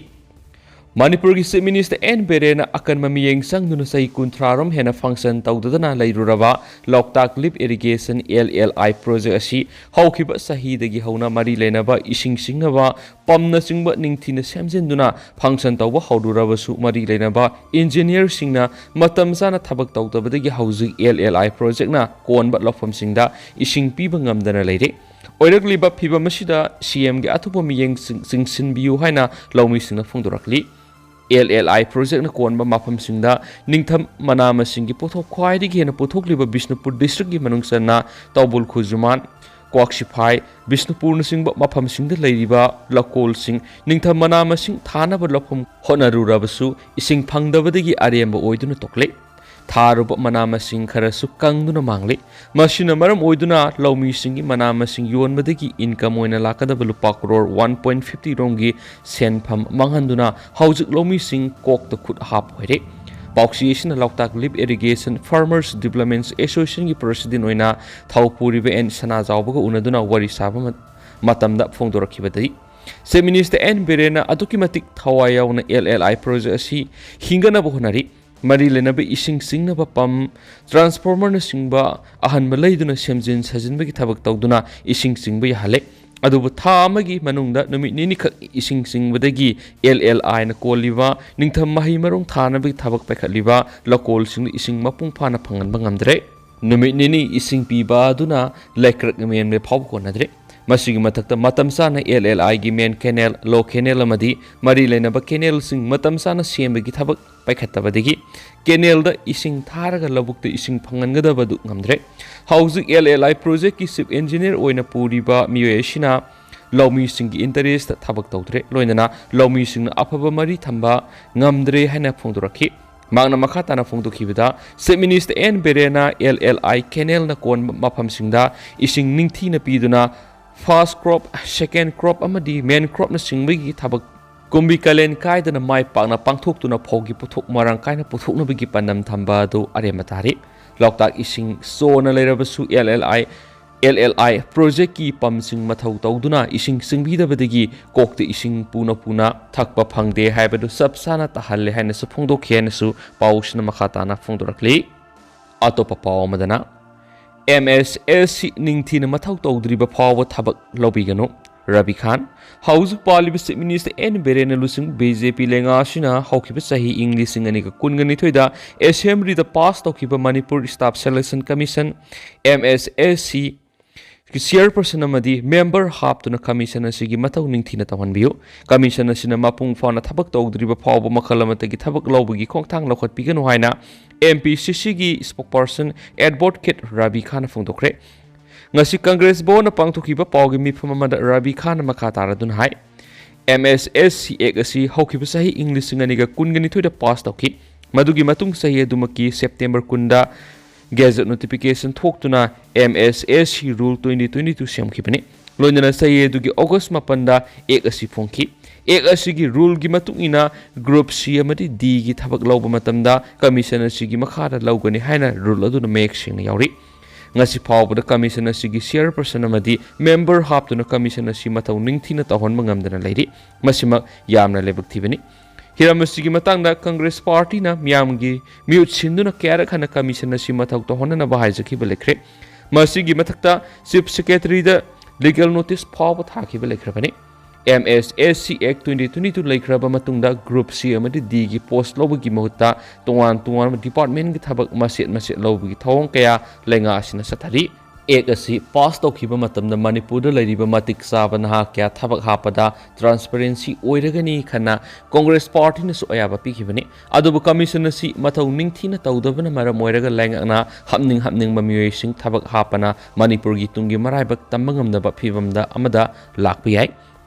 ꯃꯅꯤꯄꯨꯔꯒꯤ ꯆꯤꯐ ꯃꯤꯅꯤꯁꯇꯔ ꯑꯦꯟ ꯕꯤꯔꯦꯟꯅ ꯑꯀꯟꯕ ꯃꯤꯠꯌꯦꯡ ꯆꯪꯗꯨꯅ ꯆꯍꯤ ꯀꯨꯟꯊ꯭ꯔꯥ ꯔꯣꯝ ꯍꯦꯟꯅ ꯐꯪꯁꯟ ꯇꯧꯗꯗꯅ ꯂꯩꯔꯨꯔꯕ ꯂꯣꯛꯇꯥꯛ ꯂꯤꯐ ꯏꯔꯤꯒꯦꯁꯟ ꯑꯦꯜ ꯑꯦꯜ ꯑꯥꯏ ꯄ꯭ꯔꯣꯖꯦꯛ ꯑꯁꯤ ꯍꯧꯈꯤꯕ ꯆꯍꯤꯗꯒꯤ ꯍꯧꯅ ꯃꯔꯤ ꯂꯩꯅꯕ ꯏꯁꯤꯡ ꯁꯤꯡꯅꯕ ꯄꯝꯅꯆꯤꯡꯕ ꯅꯤꯡꯊꯤꯅ ꯁꯦꯝꯖꯤꯟꯗꯨꯅ ꯐꯪꯁꯟ ꯇꯧꯕ ꯍꯧꯔꯨꯔꯕꯁꯨ ꯃꯔꯤ ꯂꯩꯅꯕ ꯏꯟꯖꯤꯅꯤꯌꯔꯁꯤꯡꯅ ꯃꯇꯝ ꯆꯥꯅ ꯊꯕꯛ ꯇꯧꯗꯕꯗꯒꯤ ꯍꯧꯖꯤꯛ ꯑꯦꯜ ꯑꯦꯜ ꯑꯥꯏ ꯄ꯭ꯔꯣꯖꯦꯛꯅ ꯀꯣꯟꯕ ꯂꯧꯐꯝꯁꯤꯡꯗ ꯏꯁꯤꯡ ꯄꯤꯕ ꯉꯝꯗꯅ ꯂꯩꯔꯦ꯫ ꯑꯣꯏꯔꯛꯂꯤꯕ ꯐꯤꯚꯝ ꯑꯁꯤꯗ ꯁꯤ ꯑꯦꯝꯒꯤ ꯑꯊꯨꯕ ꯃꯤꯠꯌꯦꯡ ꯆꯤꯡ-, ꯆꯤꯡꯁꯤꯟꯕꯤꯌꯨ ꯍꯥꯏꯅ ꯂꯧꯃꯤꯁꯤꯡꯅ ꯐꯣꯡꯗꯣꯔꯛꯂꯤ꯫ ꯑꯦꯜ ꯑꯦꯜ ꯑꯥꯏ ꯄ꯭ꯔꯣꯖꯦꯛꯅ ꯀꯣꯟꯕ ꯃꯐꯝꯁꯤꯡꯗ ꯅꯤꯡꯊꯝ ꯃꯅꯥ ꯃꯁꯤꯡꯒꯤ ꯄꯣꯠꯊꯣꯛ ꯈ꯭ꯋꯥꯏꯗꯒꯤ ꯍꯦꯟꯅ ꯄꯨꯊꯣꯛꯂꯤꯕ ꯕꯤꯁꯅꯨꯄꯨꯔ ꯗꯤꯁꯇ꯭ꯔꯤꯛꯀꯤ ꯃꯅꯨꯡ ꯆꯟꯅ ꯇꯧꯕꯨꯜ ꯈꯨꯖꯨꯃꯥꯟ, ꯀ꯭ꯋꯥꯛꯁꯤꯐꯥꯏ, ꯕꯤꯁꯅꯨꯄꯨꯔꯅꯆꯤꯡꯕ ꯃꯐꯝꯁꯤꯡꯗ ꯂꯩꯔꯤꯕ ꯂꯧꯀꯣꯜꯁꯤꯡ ꯅꯤꯡꯊꯝ ꯃꯅꯥ ꯃꯁꯤꯡ ꯊꯥꯅꯕ ꯂꯧꯐꯝ ꯍꯣꯠꯅꯔꯨꯔꯕꯁꯨ ꯏꯁꯤꯡ ꯐꯪꯗꯕꯗꯒꯤ ꯑꯔꯦꯝꯕ ꯑꯣꯏꯗꯨꯅ ꯇꯣꯛꯂꯦ꯫ ꯊꯥꯔꯨꯕ ꯃꯅꯥ ꯃꯁꯤꯡ ꯈꯔꯁꯨ ꯀꯪꯗꯨꯅ ꯃꯥꯡꯂꯤ꯫ ꯃꯁꯤꯅ ꯃꯔꯝ ꯑꯣꯏꯗꯨꯅ ꯂꯧꯃꯤꯁꯤꯡꯒꯤ ꯃꯅꯥ ꯃꯁꯤꯡ ꯌꯣꯟꯕꯗꯒꯤ income ꯑꯣꯏꯅ ꯂꯥꯛꯀꯗꯕ ꯂꯨꯄꯥ ꯀ꯭ꯔꯣꯔ ꯋꯥꯟ ꯄꯣꯏꯟ ꯐꯤꯐꯇꯤ ꯔꯣꯝꯒꯤ ꯁꯦꯟꯐꯝ ꯃꯥꯡꯍꯟꯗꯨꯅ ꯍꯧꯖꯤꯛ ꯂꯧꯃꯤꯁꯤꯡ ꯀꯣꯛꯇ ꯈꯨꯠ ꯍꯥꯞ ꯑꯣꯏꯔꯦ꯫ ꯄꯥꯎꯆꯦ ꯑꯁꯤꯅ ꯂꯣꯛꯇꯥꯛ ꯂꯤꯐ ꯏꯔꯤꯒꯦꯁꯟ ꯐꯥꯔꯃꯔꯁ ꯗꯤꯕ꯭ꯂꯞꯃꯦꯟ ꯑꯦꯁꯣꯁꯤꯌꯦꯁꯟꯒꯤ ꯄ꯭ꯔꯁꯤꯗꯦꯟ ꯑꯣꯏꯅ ꯊꯧꯄꯨꯔꯤꯕ ꯑꯦꯟ ꯁꯅꯥꯖꯥꯎꯕꯒ ꯎꯅꯗꯨꯅ ꯋꯥꯔꯤ ꯁꯥꯕ ꯃ-, ꯃꯇꯝꯗ ꯐꯣꯡꯗꯣꯔꯛꯈꯤꯕꯗꯗꯤ, ꯆꯤꯐ ꯃꯤꯅꯤꯁꯇꯔ ꯑꯦꯟ ꯕꯤꯔꯦꯟꯅ ꯑꯗꯨꯛꯀꯤ ꯃꯇꯤꯛ ꯊꯋꯥꯏ ꯌꯥꯎꯅ ꯑꯦꯜ ꯑꯦꯜ ꯑꯥꯏ ꯄ꯭ꯔꯣꯖꯦꯛ ꯑꯁꯤ ꯍꯤꯡꯒꯠꯅꯕ ꯍꯣꯠꯅꯔꯤ꯫ ꯃꯔꯤ ꯂꯩꯅꯕ ꯏꯁꯤꯡ ꯆꯤꯡꯅꯕ ꯄꯝ, ꯇ꯭ꯔꯥꯟꯁꯐꯣꯔꯃꯔꯅꯆꯤꯡꯕ ꯑꯍꯟꯕ ꯂꯩꯗꯨꯅ ꯁꯦꯝꯖꯤꯟ ꯁꯥꯖꯤꯟꯕꯒꯤ ꯊꯕꯛ ꯇꯧꯗꯨꯅ ꯏꯁꯤꯡ ꯆꯤꯡꯕ ꯌꯥꯍꯜꯂꯦ꯫ ꯑꯗꯨꯕꯨ ꯊꯥ ꯑꯃꯒꯤ ꯃꯅꯨꯡꯗ ꯅꯨꯃꯤꯠ ꯅꯤꯅꯤꯈꯛ ꯏꯁꯤꯡ ꯆꯤꯡꯕꯗꯒꯤ ꯑꯦꯜ ꯑꯦꯜ ꯑꯥꯏꯅ ꯀꯣꯜꯂꯤꯕ ꯅꯤꯡꯊꯝ ꯃꯍꯩ ꯃꯔꯣꯡ ꯊꯥꯅꯕꯒꯤ ꯊꯕꯛ ꯄꯥꯏꯈꯠꯂꯤꯕ ꯂꯧꯀꯣꯜꯁꯤꯡꯗ ꯏꯁꯤꯡ ꯃꯄꯨꯡ ꯐꯥꯅ ꯐꯪꯍꯟꯕ ꯉꯝꯗ꯭ꯔꯦ꯫ ꯅꯨꯃꯤꯠ ꯅꯤꯅꯤ ꯏꯁꯤꯡ ꯄꯤꯕ ꯑꯗꯨꯅ ꯂꯩꯀ꯭ꯔꯛ ꯃꯦꯟꯕ ꯐꯥꯎꯕ ꯀꯣꯟꯅꯗ꯭ꯔꯦ꯫ ꯃꯁꯤꯒꯤ ꯃꯊꯛꯇ ꯃꯇꯝ ꯆꯥꯅ ꯑꯦꯜ ꯑꯦꯜ ꯑꯥꯏꯒꯤ ꯃꯦꯟ ꯀꯦꯅꯦꯜ, ꯂꯣ ꯀꯦꯅꯦꯜ ꯑꯃꯗꯤ ꯃꯔꯤ ꯂꯩꯅꯕ ꯀꯦꯅꯦꯜꯁꯤꯡ ꯃꯇꯝ ꯆꯥꯅ ꯁꯦꯝꯕꯒꯤ ꯊꯕꯛ ꯄꯥꯏꯈꯠꯇꯕꯗꯒꯤ ꯀꯦꯅꯦꯜꯗ ꯏꯁꯤꯡ ꯊꯥꯔꯒ ꯂꯧꯕꯨꯛꯇ ꯏꯁꯤꯡ ꯐꯪꯍꯟꯒꯗꯕꯗꯨ ꯉꯝꯗ꯭ꯔꯦ꯫ ꯍꯧꯖꯤꯛ ꯑꯦꯜ ꯑꯦꯜ ꯑꯥꯏ ꯄ꯭ꯔꯣꯖꯦꯛꯀꯤ ꯆꯤꯐ ꯏꯟꯖꯤꯅꯤꯌꯔ ꯑꯣꯏꯅ ꯄꯨꯔꯤꯕ ꯃꯤꯑꯣꯏ ꯑꯁꯤꯅ ꯂꯧꯃꯤꯁꯤꯡꯒꯤ ꯏꯟꯇꯔꯦꯁꯇ ꯊꯕꯛ ꯇꯧꯗ꯭ꯔꯦ, ꯂꯣꯏꯅꯅ ꯂꯧꯃꯤꯁꯤꯡꯅ ꯑꯐꯕ ꯃꯔꯤ ꯊꯝꯕ ꯉꯝꯗ꯭ꯔꯦ ꯍꯥꯏꯅ ꯐꯣꯡꯗꯣꯔꯛꯈꯤ꯫ ꯃꯍꯥꯛꯅ ꯃꯈꯥ ꯇꯥꯅ ꯐꯣꯡꯗꯣꯛꯈꯤꯕꯗ, ꯆꯤꯐ ꯃꯤꯅꯤꯁꯇꯔ ꯑꯦꯟ ꯕꯤꯔꯦꯟꯅ ꯑꯦꯜ ꯑꯦꯜ ꯑꯥꯏ ꯀꯦꯅꯦꯜꯅ ꯀꯣꯟꯕ ꯃꯐꯝꯁꯤꯡꯗ ꯏꯁꯤꯡ ꯅꯤꯡꯊꯤꯅ ꯄꯤꯗꯨꯅ ꯐꯥꯔꯁ ꯀ꯭ꯔꯣꯞ, ꯁꯦꯀꯦꯟ ꯀ꯭ꯔꯣꯞ ꯑꯃꯗꯤ ꯃꯦꯟ ꯀ꯭ꯔꯣꯞꯅꯆꯤꯡꯕꯒꯤ ꯊꯕꯛ ꯀꯨꯝꯕꯤ ꯀꯥꯂꯦꯟ ꯀꯥꯏꯗꯅ ꯃꯥꯏ ꯄꯥꯛꯅ ꯄꯥꯡꯊꯣꯛꯇꯨꯅ ꯐꯧꯒꯤ ꯄꯣꯠꯊꯣꯛ ꯃꯔꯥꯡ ꯀꯥꯏꯅ ꯄꯨꯊꯣꯛꯅꯕꯒꯤ ꯄꯥꯟꯗꯝ ꯊꯝꯕ ꯑꯗꯨ ꯑꯔꯦꯝꯕ ꯇꯥꯔꯤ꯫ ꯂꯣꯛꯇꯥꯛ ꯏꯁꯤꯡ ꯆꯣꯟꯅ ꯂꯩꯔꯕꯁꯨ ꯑꯦꯜ ꯑꯦꯜ ꯑꯥꯏ, ꯑꯦꯜ ꯑꯦꯜ ꯑꯥꯏ ꯄ꯭ꯔꯣꯖꯦꯛꯀꯤ ꯄꯝꯁꯤꯡ ꯃꯊꯧ ꯇꯧꯗꯨꯅ ꯏꯁꯤꯡ ꯆꯤꯡꯕꯤꯗꯕꯗꯒꯤ ꯀꯣꯛꯇ ꯏꯁꯤꯡ ꯄꯨꯅ ꯄꯨꯅ ꯊꯛꯄ ꯐꯪꯗꯦ ꯍꯥꯏꯕꯗꯨ ꯆꯞ ꯆꯥꯅ ꯇꯥꯍꯜꯂꯦ ꯍꯥꯏꯅꯁꯨ ꯐꯣꯡꯗꯣꯛꯈꯤ ꯍꯥꯏꯅꯁꯨ ꯄꯥꯎꯁꯤꯅ ꯃꯈꯥ ꯇꯥꯅ ꯐꯣꯡꯗꯣꯔꯛꯂꯤ꯫ ꯑꯇꯣꯞꯄ ꯄꯥꯎ ꯑꯃꯗꯅ, ꯑꯦꯝ ꯑꯦꯁ ꯑꯦꯁ ꯁꯤ ꯅꯤꯡꯊꯤꯅ ꯃꯊꯧ ꯇꯧꯗ꯭ꯔꯤꯕ ꯐꯥꯎꯕ ꯊꯕꯛ ꯂꯧꯕꯤꯒꯅꯨ꯫ ꯔꯕꯤ ꯈꯥꯟ꯫ ꯍꯧꯖꯤꯛ ꯄꯥꯜꯂꯤꯕ ꯆꯤꯐ ꯃꯤꯅꯤꯁꯇꯔ ꯑꯦꯟ ꯕꯤꯔꯦꯟꯅ ꯂꯨꯆꯤꯡꯕ ꯕꯤ ꯖꯦ ꯄꯤ ꯂꯩꯉꯥꯛ ꯑꯁꯤꯅ ꯍꯧꯈꯤꯕ ꯆꯍꯤ ꯏꯪ ꯂꯤꯁꯤꯡ ꯑꯅꯤꯒ ꯀꯨꯟꯒ ꯅꯤꯊꯣꯏꯗ ꯑꯦꯁꯦꯝꯕ꯭ꯂꯤꯗ ꯄꯥꯁ ꯇꯧꯈꯤꯕ Manipur staff selection commission, M S S C, chairperson ꯑꯃꯗꯤ ꯃꯦꯝꯕꯔ ꯍꯥꯞꯇꯨꯅ ꯀꯃꯤꯁꯟ ꯑꯁꯤꯒꯤ ꯃꯊꯧ ꯅꯤꯡꯊꯤꯅ ꯇꯧꯍꯟꯕꯤꯌꯨ꯫ ꯀꯃꯤꯁꯟ ꯑꯁꯤꯅ ꯃꯄꯨꯡ ꯐꯥꯅ ꯊꯕꯛ ꯇꯧꯗ꯭ꯔꯤꯕ ꯐꯥꯎꯕ ꯃꯈꯜ ꯑꯃꯠꯇꯒꯤ ꯊꯕꯛ ꯂꯧꯕꯒꯤ ꯈꯣꯡꯊꯥꯡ ꯂꯧꯈꯠꯄꯤꯒꯅꯨ ꯍꯥꯏꯅ ꯑꯦꯝ ꯄꯤ ꯁꯤ ꯁꯤꯒꯤ ꯁ꯭ꯄꯣꯛꯄꯔꯁꯟ ꯑꯦꯗꯚꯣꯀꯦꯠ ꯔꯥꯕꯤ ꯈꯥꯟꯅ ꯐꯣꯡꯗꯣꯛꯈ꯭ꯔꯦ꯫ ꯉꯁꯤ ꯀꯪꯒ꯭ꯔꯦꯁ ꯚꯋꯟꯗ ꯄꯥꯡꯊꯣꯛꯈꯤꯕ ꯄꯥꯎꯒꯤ ꯃꯤꯐꯝ ꯑꯃꯗ ꯔꯥꯕꯤ ꯈꯥꯟꯅ ꯃꯈꯥ ꯇꯥꯔꯗꯨꯅ ꯍꯥꯏ, ꯑꯦꯝ ꯑꯦꯁ ꯑꯦꯁ ꯁꯤ ꯑꯦꯛ ꯑꯁꯤ ꯍꯧꯈꯤꯕ ꯆꯍꯤ ꯏꯪ ꯂꯤꯁꯤꯡ ꯑꯅꯤꯒ ꯀꯨꯟꯒ ꯅꯤꯊꯣꯏꯗ ꯄꯥꯁ ꯇꯧꯈꯤ꯫ ꯃꯗꯨꯒꯤ ꯃꯇꯨꯡ ꯆꯍꯤ ꯑꯗꯨꯃꯛꯀꯤ ꯁꯦꯞꯇꯦꯝꯕꯔ ꯀꯨꯟꯗ ꯒꯦꯖꯦꯠ ꯅꯣꯇꯤꯐꯤꯀꯦꯁꯟ ꯊꯣꯛꯇꯨꯅ ꯑꯦꯝ ꯑꯦꯁ ꯑꯦꯁ ꯁꯤ ꯔꯨꯜ ꯇ꯭ꯋꯦꯟꯇꯤ ꯇ꯭ꯋꯦꯟꯇꯤ ꯇꯨ ꯁꯦꯝꯈꯤꯕꯅꯤ꯫ ꯂꯣꯏꯅꯅ ꯆꯍꯤ ꯑꯗꯨꯒꯤ ꯑꯣꯒꯁ ꯃꯥꯄꯟꯗ ꯑꯦꯛ ꯑꯁꯤ ꯐꯣꯡꯈꯤ꯫ ꯑꯦꯛ ꯑꯁꯤꯒꯤ ꯔꯨꯜꯒꯤ ꯃꯇꯨꯡ ꯏꯟꯅ ꯒ꯭ꯔꯨꯞ ꯁꯤ ꯑꯃꯗꯤ ꯗꯤꯒꯤ ꯊꯕꯛ ꯂꯧꯕ ꯃꯇꯝꯗ ꯀꯃꯤꯁꯟ ꯑꯁꯤꯒꯤ ꯃꯈꯥꯗ ꯂꯧꯒꯅꯤ ꯍꯥꯏꯅ ꯔꯨꯜ ꯑꯗꯨꯅ ꯃꯌꯦꯛ ꯁꯦꯡꯅ ꯌꯥꯎꯔꯤ꯫ ꯉꯁꯤ ꯐꯥꯎꯕꯗ ꯀꯃꯤꯁꯟ ꯑꯁꯤꯒꯤ ꯆꯤꯌꯔꯄꯔꯁꯟ ꯑꯃꯗꯤ ꯃꯦꯝꯕꯔ ꯍꯥꯞꯇꯨꯅ ꯀꯃꯤꯁꯟ ꯑꯁꯤ ꯃꯊꯧ ꯅꯤꯡꯊꯤꯅ ꯇꯧꯍꯟꯕ ꯉꯝꯗꯅ ꯂꯩꯔꯤ꯫ ꯃꯁꯤꯃꯛ ꯌꯥꯝꯅ ꯂꯥꯏꯕꯛ ꯊꯤꯕꯅꯤ꯫ ꯍꯤꯔꯝ ꯑꯁꯤꯒꯤ ꯃꯇꯥꯡꯗ ꯀꯪꯒ꯭ꯔꯦꯁ ꯄꯥꯔꯇꯤꯅ ꯃꯤꯌꯥꯝꯒꯤ ꯃꯤꯍꯨꯠ ꯁꯤꯟꯗꯨꯅ ꯀꯌꯥꯔꯛ ꯍꯟꯅ ꯀꯃꯤꯁꯟ ꯑꯁꯤ ꯃꯊꯧ ꯇꯧꯍꯟꯅꯅꯕ ꯍꯥꯏꯖꯈꯤꯕ ꯂꯩꯈ꯭ꯔꯦ꯫ ꯃꯁꯤꯒꯤ ꯃꯊꯛꯇ ꯆꯤꯐ ꯁꯦꯀ꯭ꯔꯦꯇꯔꯤꯗ ꯂꯤꯒꯦꯜ ꯅꯣꯇꯤꯁ ꯐꯥꯎꯕ ꯊꯥꯈꯤꯕ ꯂꯩꯈ꯭ꯔꯕꯅꯤ꯫ ꯑꯦꯝ ꯑꯦꯁ ꯑꯦꯁ ꯁꯤ ꯑꯦꯛ ꯇ꯭ꯋꯦꯟꯇꯤ ꯇ꯭ꯋꯦꯟꯇꯤ ꯇꯨ ꯂꯩꯈ꯭ꯔꯕ ꯃꯇꯨꯡꯗ ꯒ꯭ꯔꯨꯞ ꯁꯤ ꯑꯃꯗꯤ ꯗꯤꯒꯤ ꯄꯣꯁ ꯂꯧꯕꯒꯤ ꯃꯍꯨꯠꯇ ꯇꯣꯉꯥꯟ ꯇꯣꯉꯥꯟꯕ ꯗꯤꯄꯥꯔꯠꯃꯦꯟꯒꯤ ꯊꯕꯛ ꯃꯆꯦꯠ ꯃꯆꯦꯠ ꯂꯧꯕꯒꯤ ꯊꯧꯑꯣꯡ ꯀꯌꯥ ꯂꯩꯉꯥꯛ ꯑꯁꯤꯅ ꯆꯠꯊꯔꯤ꯫ ꯑꯦꯛ ꯑꯁꯤ ꯄꯥꯁ ꯇꯧꯈꯤꯕ ꯃꯇꯝꯗ ꯃꯅꯤꯄꯨꯔꯗ ꯂꯩꯔꯤꯕ ꯃꯇꯤꯛ ꯆꯥꯕ ꯅꯍꯥ ꯀꯌꯥ ꯊꯕꯛ ꯍꯥꯞꯄꯗ ꯇ꯭ꯔꯥꯟꯁꯄꯔꯦꯟꯁꯤ ꯑꯣꯏꯔꯒꯅꯤ ꯈꯟꯅ ꯀꯣꯡꯒ꯭ꯔꯦꯁ ꯄꯥꯔꯇꯤꯅꯁꯨ ꯑꯌꯥꯕ ꯄꯤꯈꯤꯕꯅꯤ꯫ ꯑꯗꯨꯕꯨ ꯀꯃꯤꯁꯟ ꯑꯁꯤ ꯃꯊꯧ ꯅꯤꯡꯊꯤꯅ ꯇꯧꯗꯕꯅ ꯃꯔꯝ ꯑꯣꯏꯔꯒ ꯂꯩꯉꯥꯛꯅ ꯍꯥꯞꯅꯤꯡ ꯍꯥꯞꯅꯤꯡꯕ ꯃꯤꯑꯣꯏꯁꯤꯡ ꯊꯕꯛ ꯍꯥꯞꯄꯅ ꯃꯅꯤꯄꯨꯔꯒꯤ ꯇꯨꯡꯒꯤ ꯃꯔꯥꯏꯕꯛ ꯇꯝꯕ ꯉꯝꯗꯕ ꯐꯤꯕꯝꯗ ꯑꯃꯗ ꯂꯥꯛꯄ ꯌꯥꯏ꯫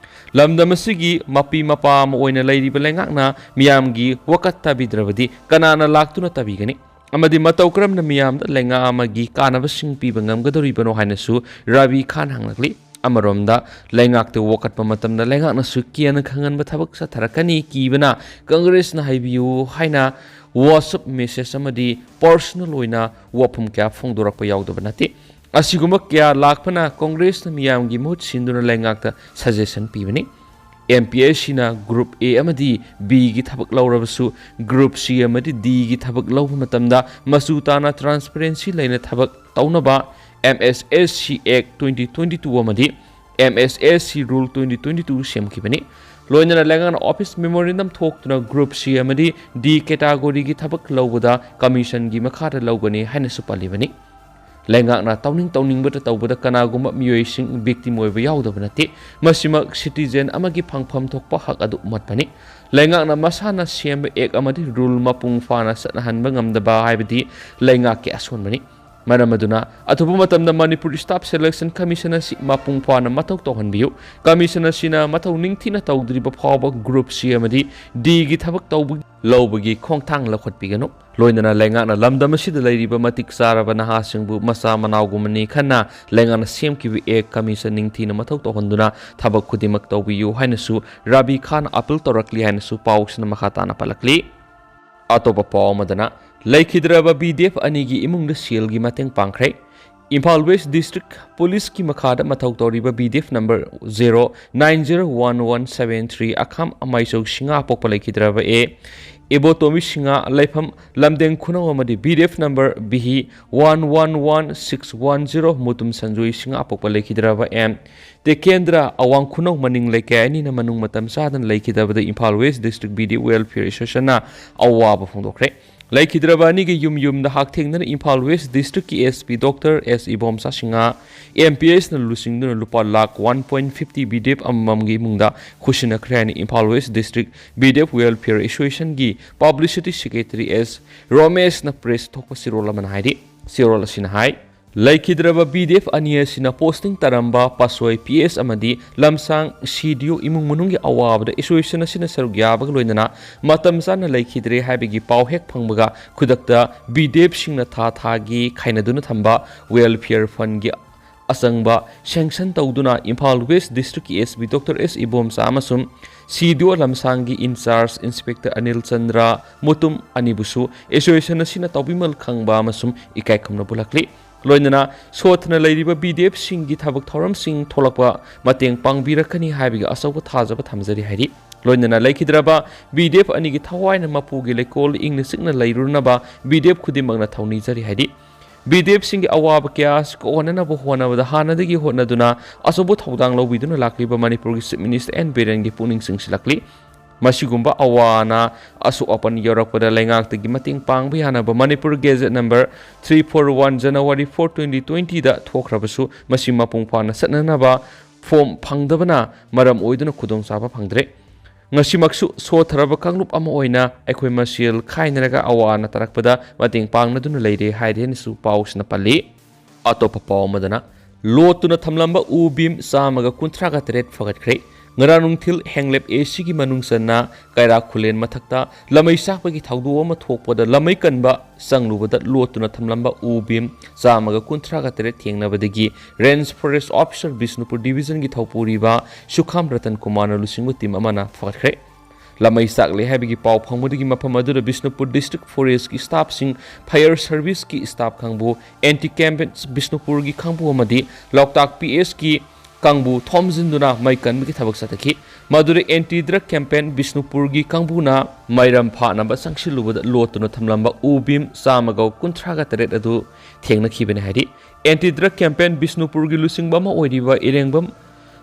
ꯂꯝꯗꯝ ꯑꯁꯤꯒꯤ ꯃꯄꯤ ꯃꯄꯥ ꯑꯃ ꯑꯣꯏꯅ ꯂꯩꯔꯤꯕ ꯂꯩꯉꯥꯛꯅ ꯃꯤꯌꯥꯝꯒꯤ ꯋꯥꯀꯠ ꯇꯥꯕꯤꯗ꯭ꯔꯕꯗꯤ ꯀꯅꯥꯅ ꯂꯥꯛꯇꯨꯅ ꯇꯥꯕꯤꯒꯅꯤ? ꯑꯃꯗꯤ ꯃꯇꯧ ꯀꯔꯝꯅ ꯃꯤꯌꯥꯝꯗ ꯂꯩꯉꯥꯛ ꯑꯃꯒꯤ ꯀꯥꯟꯅꯕꯁꯤꯡ ꯄꯤꯕ ꯉꯝꯒꯗꯧꯔꯤꯕꯅꯣ ꯍꯥꯏꯅꯁꯨ ꯔꯥꯕꯤ ꯈꯥꯟ ꯍꯪꯂꯛꯂꯤ꯫ ꯑꯃꯔꯣꯝꯗ ꯂꯩꯉꯥꯛꯇ ꯋꯥꯀꯠꯄ ꯃꯇꯝꯗ ꯂꯩꯉꯥꯛꯅꯁꯨ ꯀꯤꯌꯥꯅ ꯈꯪꯍꯟꯕ ꯊꯕꯛ ꯆꯠꯊꯔꯛꯀꯅꯤ ꯀꯤꯕꯅ ꯀꯪꯒ꯭ꯔꯦꯁꯅ ꯍꯥꯏꯕꯤꯌꯨ ꯍꯥꯏꯅ WhatsApp ꯃꯦꯁꯦꯖ ꯑꯃꯗꯤ ꯄꯔꯁꯅꯦꯜ ꯑꯣꯏꯅ ꯋꯥꯐꯝ ꯀꯌꯥ ꯐꯣꯡꯗꯣꯔꯛꯄ ꯌꯥꯎꯗꯕ ꯅꯠꯇꯦ꯫ ꯑꯁꯤꯒꯨꯝꯕ ꯀꯌꯥ ꯂꯥꯛꯄꯅ ꯀꯪꯒ꯭ꯔꯦꯁꯅ ꯃꯤꯌꯥꯝꯒꯤ ꯃꯍꯨꯠ ꯁꯤꯟꯗꯨꯅ ꯂꯩꯉꯥꯛꯇ ꯁꯖꯦꯁꯟ ꯄꯤꯕꯅꯤ꯫ ꯑꯦꯝ ꯄꯤ ꯑꯦꯁ ꯁꯤꯅ ꯒ꯭ꯔꯨꯞ ꯑꯦ ꯑꯃꯗꯤ ꯕꯤꯒꯤ ꯊꯕꯛ ꯂꯧꯔꯕꯁꯨ ꯒ꯭ꯔꯨꯞ ꯁꯤ ꯑꯃꯗꯤ ꯗꯤꯒꯤ ꯊꯕꯛ ꯂꯧꯕ ꯃꯇꯝꯗ ꯃꯆꯨ ꯇꯥꯅ ꯇ꯭ꯔꯥꯟꯁꯄꯔꯦꯟꯁꯤ ꯂꯩꯅ ꯊꯕꯛ ꯇꯧꯅꯕ ꯑꯦꯝ ꯑꯦꯁ ꯑꯦꯁ ꯁꯤ ꯑꯦꯛ ꯇ꯭ꯋꯦꯟꯇꯤ ꯇ꯭ꯋꯦꯟꯇꯤ ꯇꯨ ꯑꯃꯗꯤ ꯑꯦꯝ ꯑꯦꯁ ꯑꯦꯁ ꯁꯤ ꯔꯨꯜ ꯇ꯭ꯋꯦꯟꯇꯤ ꯇ꯭ꯋꯦꯟꯇꯤ ꯇꯨ ꯁꯦꯝꯈꯤꯕꯅꯤ꯫ ꯂꯣꯏꯅꯅ ꯂꯩꯉꯥꯛꯅ ꯑꯣꯐꯤꯁ ꯃꯦꯃꯣꯔꯦꯟꯗꯝ ꯊꯣꯛꯇꯨꯅ ꯒ꯭ꯔꯨꯞ ꯁꯤ ꯑꯃꯗꯤ ꯗꯤ ꯀꯦꯇꯥꯒꯣꯔꯤꯒꯤ ꯊꯕꯛ ꯂꯧꯕꯗ ꯀꯃꯤꯁꯟꯒꯤ ꯃꯈꯥꯗ ꯂꯧꯒꯅꯤ ꯍꯥꯏꯅꯁꯨ ꯄꯜꯂꯤꯕꯅꯤ꯫ ꯂꯩꯉꯥꯛꯅ ꯇꯧꯅꯤꯡ ꯇꯧꯅꯤꯡꯕꯗ ꯇꯧꯕꯗ ꯀꯅꯥꯒꯨꯝꯕ ꯃꯤꯑꯣꯏꯁꯤꯡ victim ꯑꯣꯏꯕ ꯌꯥꯎꯗꯕ ꯅꯠꯇꯦ꯫ ꯃꯁꯤꯃꯛ citizen ꯑꯃꯒꯤ ꯐꯪꯐꯝ ꯊꯣꯛꯄ ꯍꯛ ꯑꯗꯨ ꯃꯠꯄꯅꯤ꯫ ꯂꯩꯉꯥꯛꯅ ꯃꯁꯥꯅ ꯁꯦꯝꯕ act ꯑꯃꯗꯤ rule ꯃꯄꯨꯡ ꯐꯥꯅ ꯆꯠꯅꯍꯟꯕ ꯉꯝꯗꯕ ꯍꯥꯏꯕꯗꯤ ꯂꯩꯉꯥꯛꯀꯤ ꯑꯁꯣꯟꯕꯅꯤ꯫ ꯃꯔꯝ ꯑꯗꯨꯅ ꯑꯊꯨꯕ ꯃꯇꯝꯗ ꯃꯅꯤꯄꯨꯔ Staff Selection Commission ꯑꯁꯤ ꯃꯄꯨꯡ ꯐꯥꯅ ꯃꯊꯧ ꯇꯧꯍꯟꯕꯤꯌꯨ꯫ Commission ꯑꯁꯤꯅ ꯃꯊꯧ ꯅꯤꯡꯊꯤꯅ ꯇꯧꯗ꯭ꯔꯤꯕ ꯐꯥꯎꯕ Group C ꯑꯃꯗꯤ Dꯒꯤ ꯊꯕꯛ ꯇꯧꯕ, ꯂꯧꯕꯒꯤ ꯈꯣꯡꯊꯥꯡ ꯂꯧꯈꯠꯄꯤꯒꯅꯨ꯫ ꯂꯣꯏꯅꯅ ꯂꯩꯉꯥꯛꯅ ꯂꯝꯗꯝ ꯑꯁꯤꯗ ꯂꯩꯔꯤꯕ ꯃꯇꯤꯛ ꯆꯥꯔꯕ ꯅꯍꯥꯁꯤꯡꯕꯨ ꯃꯆꯥ ꯃꯅꯥꯎꯒꯨꯝꯕꯅꯤ ꯈꯟꯅ ꯂꯩꯉꯥꯛꯅ ꯁꯦꯝꯈꯤꯕ act commission ꯅꯤꯡꯊꯤꯅ ꯃꯊꯧ ꯇꯧꯍꯟꯗꯨꯅ ꯊꯕꯛ ꯈꯨꯗꯤꯡꯃꯛ ꯇꯧꯕꯤꯌꯨ ꯍꯥꯏꯅꯁꯨ ꯔꯥꯕꯤ ꯈꯥꯟ appeal ꯇꯧꯔꯛꯂꯤ ꯍꯥꯏꯅꯁꯨ ꯄꯥꯎꯁꯤꯅ ꯃꯈꯥ ꯇꯥꯅ ꯄꯜꯂꯛꯂꯤ꯫ ꯑꯇꯣꯞꯄ ꯄꯥꯎ ꯑꯃꯗꯅ, ꯂꯩꯈꯤꯗ꯭ꯔꯕ BDF ꯑꯅꯤꯒꯤ ꯏꯃꯨꯡꯗ ꯁꯦꯜꯒꯤ ꯃꯇꯦꯡ ꯄꯥꯡꯈ꯭ꯔꯦ꯫ ꯏꯝꯐꯥꯜ West District Policeꯀꯤ ꯃꯈꯥꯗ ꯃꯊꯧ ꯇꯧꯔꯤꯕ BDF number zero nine zero one one seven three ꯑꯈꯥꯝ ꯑꯃꯥꯏꯆꯧ ꯁꯤꯡꯉꯥ ꯄꯣꯛꯄ ꯂꯩꯈꯤꯗ꯭ꯔꯕ A ꯏꯕꯣꯇꯣꯃꯤ ꯁꯤꯡꯉꯥ ꯂꯩꯐꯝ ꯂꯝꯗꯦꯡ ꯈꯨꯅꯧ ꯑꯃꯗꯤ BDF number B one one one six one zero Mutum Sanjoy ꯁꯤꯡꯉꯥ ꯄꯣꯛꯄ ꯂꯩꯈꯤꯗ꯭ꯔꯕ M ꯇꯦꯀꯦꯟꯗ꯭ꯔ ꯑꯋꯥꯡ ꯈꯨꯅꯧ ꯃꯅꯤꯡ ꯂꯩꯀꯥꯏ ꯑꯅꯤꯅ ꯃꯅꯨꯡ ꯃꯇꯝ ꯆꯥꯗꯅ ꯂꯩꯈꯤꯗꯕꯗ Imphal West District BDF Welfare Associationꯅ ꯑꯋꯥꯕ ꯐꯣꯡꯗꯣꯛꯈ꯭ꯔꯦ꯫ ꯂꯩꯈꯤꯗ꯭ꯔꯕ ꯑꯅꯤꯒꯤ ꯌꯨꯝ ꯌꯨꯝꯗ ꯍꯛꯊꯦꯡꯅꯅ Imphal West Districtꯀꯤ SP Doctor S Ibomcha ꯁꯤꯡꯍꯥ, MPSꯅ ꯂꯨꯆꯤꯡꯗꯨꯅ ꯂꯨꯄꯥ lakh one point fifty BDF ꯑꯃꯃꯝꯒꯤ ꯏꯃꯨꯡꯗ ꯈꯨꯠꯁꯤꯟꯅꯈ꯭ꯔꯦ ꯍꯥꯏꯅ Imphal West District BDF Welfare Associationꯒꯤ Publicity Secretary S ꯔꯣꯃꯦꯁꯅ press ꯊꯣꯛꯄ ꯆꯦꯔꯣꯜ ꯑꯃꯅ ꯍꯥꯏꯔꯤ꯫ ꯆꯦꯔꯣꯜ ꯑꯁꯤꯅ ꯍꯥꯏ, ꯂꯩꯈꯤꯗ꯭ꯔꯕ BDF ꯑꯅꯤ ꯑꯁꯤꯅ posting ꯇꯥꯔꯝꯕ ꯄꯥꯁꯣꯏ PS ꯑꯃꯗꯤ ꯂꯝꯁꯥꯡ CDO ꯏꯃꯨꯡ ꯃꯅꯨꯡꯒꯤ ꯑꯋꯥꯕꯗ association ꯑꯁꯤꯅ ꯁꯔꯨꯛ ꯌꯥꯕꯒ ꯂꯣꯏꯅꯅ ꯃꯇꯝ ꯆꯥꯅ ꯂꯩꯈꯤꯗ꯭ꯔꯦ ꯍꯥꯏꯕꯒꯤ ꯄꯥꯎ ꯍꯦꯛ ꯐꯪꯕꯒ ꯈꯨꯗꯛꯇ BDFꯁꯤꯡꯅ ꯊꯥ ꯊꯥꯒꯤ ꯈꯥꯏꯅꯗꯨꯅ ꯊꯝꯕ welfare fundꯒꯤ ꯑꯆꯪꯕ sanction ꯇꯧꯗꯨꯅ Imphal West Districtꯀꯤ SP Doctor S Ibomcha ꯑꯃꯁꯨꯡ CDO ꯂꯝꯁꯥꯡꯒꯤ in charge Inspector Anil Chandra Mutum ꯑꯅꯤꯕꯨꯁꯨ association ꯑꯁꯤꯅ ꯇꯧꯕꯤꯃꯜ ꯈꯪꯕ ꯑꯃꯁꯨꯡ ꯏꯀꯥꯏ ꯈꯨꯝꯅꯕ ꯎꯠꯂꯛꯂꯤ꯫ ꯂꯣꯏꯅꯅ ꯁꯣꯠꯊꯅ ꯂꯩꯔꯤꯕ BDFꯁꯤꯡꯒꯤ ꯊꯕꯛ ꯊꯧꯔꯝꯁꯤꯡ ꯊꯣꯛꯂꯛꯄ ꯃꯇꯦꯡ ꯄꯥꯡꯕꯤꯔꯛꯀꯅꯤ ꯍꯥꯏꯕꯒꯤ ꯑꯆꯧꯕ ꯊꯥꯖꯕ ꯊꯝꯖꯔꯤ ꯍꯥꯏꯔꯤ꯫ ꯂꯣꯏꯅꯅ ꯂꯩꯈꯤꯗ꯭ꯔꯕ BDF ꯑꯅꯤꯒꯤ ꯊꯋꯥꯏꯅ ꯃꯄꯨꯒꯤ ꯂꯩꯀꯣꯜ ꯏꯪꯅ ꯆꯤꯛꯅ ꯂꯩꯔꯨꯅꯕ BDF ꯈꯨꯗꯤꯡꯃꯛꯅ ꯊꯧꯅꯤꯖꯔꯤ ꯍꯥꯏꯔꯤ꯫ BDFꯁꯤꯡꯒꯤ ꯑꯋꯥꯕ ꯀꯌꯥ ꯑꯁꯤ ꯀꯣꯛꯍꯟꯅꯅꯕ ꯍꯣꯠꯅꯕꯗ ꯍꯥꯟꯅꯗꯒꯤ ꯍꯣꯠꯅꯗꯨꯅ ꯑꯆꯧꯕ ꯊꯧꯗꯥꯡ ꯂꯧꯕꯤꯗꯨꯅ ꯂꯥꯛꯂꯤꯕ ꯃꯅꯤꯄꯨꯔꯒꯤ Chief Minister N ꯕꯤꯔꯦꯟꯒꯤ ꯄꯨꯛꯅꯤꯡ ꯆꯤꯡꯁꯤꯜꯂꯛꯂꯤ꯫ ꯃꯁꯤꯒꯨꯝꯕ ꯑꯋꯥ ꯑꯅꯥ, ꯑꯁꯣꯛ ꯑꯄꯟ ꯌꯥꯎꯔꯛꯄꯗ ꯂꯩꯉꯥꯛꯇꯒꯤ ꯃꯇꯦꯡ ꯄꯥꯡꯕ ꯌꯥꯅꯕ Manipur gadget number three four one, January four, twenty twenty ꯗ ꯊꯣꯛꯈ꯭ꯔꯕꯁꯨ, ꯃꯁꯤ ꯃꯄꯨꯡ ꯐꯥꯅ ꯆꯠꯅꯅꯕ ꯐꯣꯝ ꯐꯪꯗꯕꯅ ꯃꯔꯝ ꯑꯣꯏꯗꯨꯅ ꯈꯨꯗꯣꯡꯆꯥꯕ ꯐꯪꯗ꯭ꯔꯦ꯫ ꯉꯁꯤꯃꯛꯁꯨ ꯁꯣꯠꯊꯔꯕ ꯀꯥꯡꯂꯨꯞ ꯑꯃ ꯑꯣꯏꯅ ꯑꯩꯈꯣꯏ ꯃꯁꯦꯜ ꯈꯥꯏꯅꯔꯒ ꯑꯋꯥ ꯑꯅꯥ ꯇꯥꯔꯛꯄꯗ ꯃꯇꯦꯡ ꯄꯥꯡꯅꯗꯨꯅ ꯂꯩꯔꯦ ꯍꯥꯏꯔꯦꯅꯁꯨ ꯄꯥꯎꯁꯤꯅ ꯄꯜꯂꯤ꯫ ꯑꯇꯣꯞꯄ ꯄꯥꯎ ꯑꯃꯗꯅ, ꯂꯣꯠꯇꯨꯅ ꯊꯝꯂꯝꯕ ꯎ ꯕꯤꯝ ꯆꯥꯝꯃꯒ ꯀꯨꯟꯊ꯭ꯔꯥꯒ ꯇꯔꯦꯠ ꯐꯒꯠꯈ꯭ꯔꯦ꯫ ꯉꯔꯥꯡ ꯅꯨꯡꯊꯤꯜ ꯍꯦꯡꯂꯦꯞ ꯑꯦ ꯁꯤꯒꯤ ꯃꯅꯨꯡ ꯆꯟꯅ ꯀꯩꯔꯥꯛ ꯈꯨꯂꯦꯟ ꯃꯊꯛꯇ ꯂꯃꯩ ꯆꯥꯛꯄꯒꯤ ꯊꯧꯗꯣꯛ ꯑꯃ ꯊꯣꯛꯄꯗ, ꯂꯃꯩ ꯀꯟꯕ ꯆꯪꯂꯨꯕꯗ ꯂꯣꯠꯇꯨꯅ ꯊꯝꯂꯝꯕ ꯎ ꯕꯤꯝ ꯆꯥꯝꯃꯒ ꯀꯨꯟꯊ꯭ꯔꯥꯒ ꯇꯔꯦꯠ ꯊꯦꯡꯅꯕꯗꯒꯤ Range Forest Officer Bishnupur Division ꯒꯤ ꯊꯧꯄꯨꯔꯤꯕ ꯁꯨꯈꯥꯝ ꯔꯇꯟ ꯀꯨꯃꯥꯔꯅ ꯂꯨꯆꯤꯡꯕ team ꯑꯃꯅ ꯐꯒꯠꯈ꯭ꯔꯦ꯫ ꯂꯃꯩ ꯆꯥꯛꯂꯦ ꯍꯥꯏꯕꯒꯤ ꯄꯥꯎ ꯐꯪꯕꯗꯒꯤ ꯃꯐꯝ ꯑꯗꯨꯗ ꯕꯤꯁꯅꯨꯄꯨꯔ District Forest ꯀꯤ staff ꯁꯤꯡ, Fire Service ꯀꯤ staff ꯀꯥꯡꯕꯨ, Anti Campaign ꯕꯤꯁꯅꯨꯄꯨꯔꯒꯤ ꯀꯥꯡꯕꯨ ꯑꯃꯗꯤ ꯂꯣꯛꯇꯥꯛ ꯄꯤ ꯑꯦꯁ ꯀꯤ ꯀꯥꯡꯕꯨ ꯊꯣꯝꯖꯤꯟꯗꯨꯅ ꯃꯩ ꯀꯟꯕꯒꯤ ꯊꯕꯛ ꯆꯠꯊꯈꯤ꯫ ꯃꯗꯨꯗ Anti Drug Campaign ꯕꯤꯁꯅꯨꯄꯨꯔꯒꯤ ꯀꯥꯡꯕꯨꯅ ꯃꯩꯔꯝ ꯐꯥꯅꯕ ꯆꯪꯁꯤꯜꯂꯨꯕꯗ ꯂꯣꯠꯇꯨꯅ ꯊꯝꯂꯝꯕ ꯎ ꯕꯤꯝ ꯆꯥꯝꯃꯒ ꯀꯨꯟꯊ꯭ꯔꯥꯒ ꯇꯔꯦꯠ ꯑꯗꯨ ꯊꯦꯡꯅꯈꯤꯕꯅꯤ ꯍꯥꯏꯔꯤ꯫ Anti Drug Campaign ꯕꯤꯁꯅꯨꯄꯨꯔꯒꯤ ꯂꯨꯆꯤꯡꯕ ꯑꯃ ꯑꯣꯏꯔꯤꯕ ꯏꯔꯦꯡꯕꯝ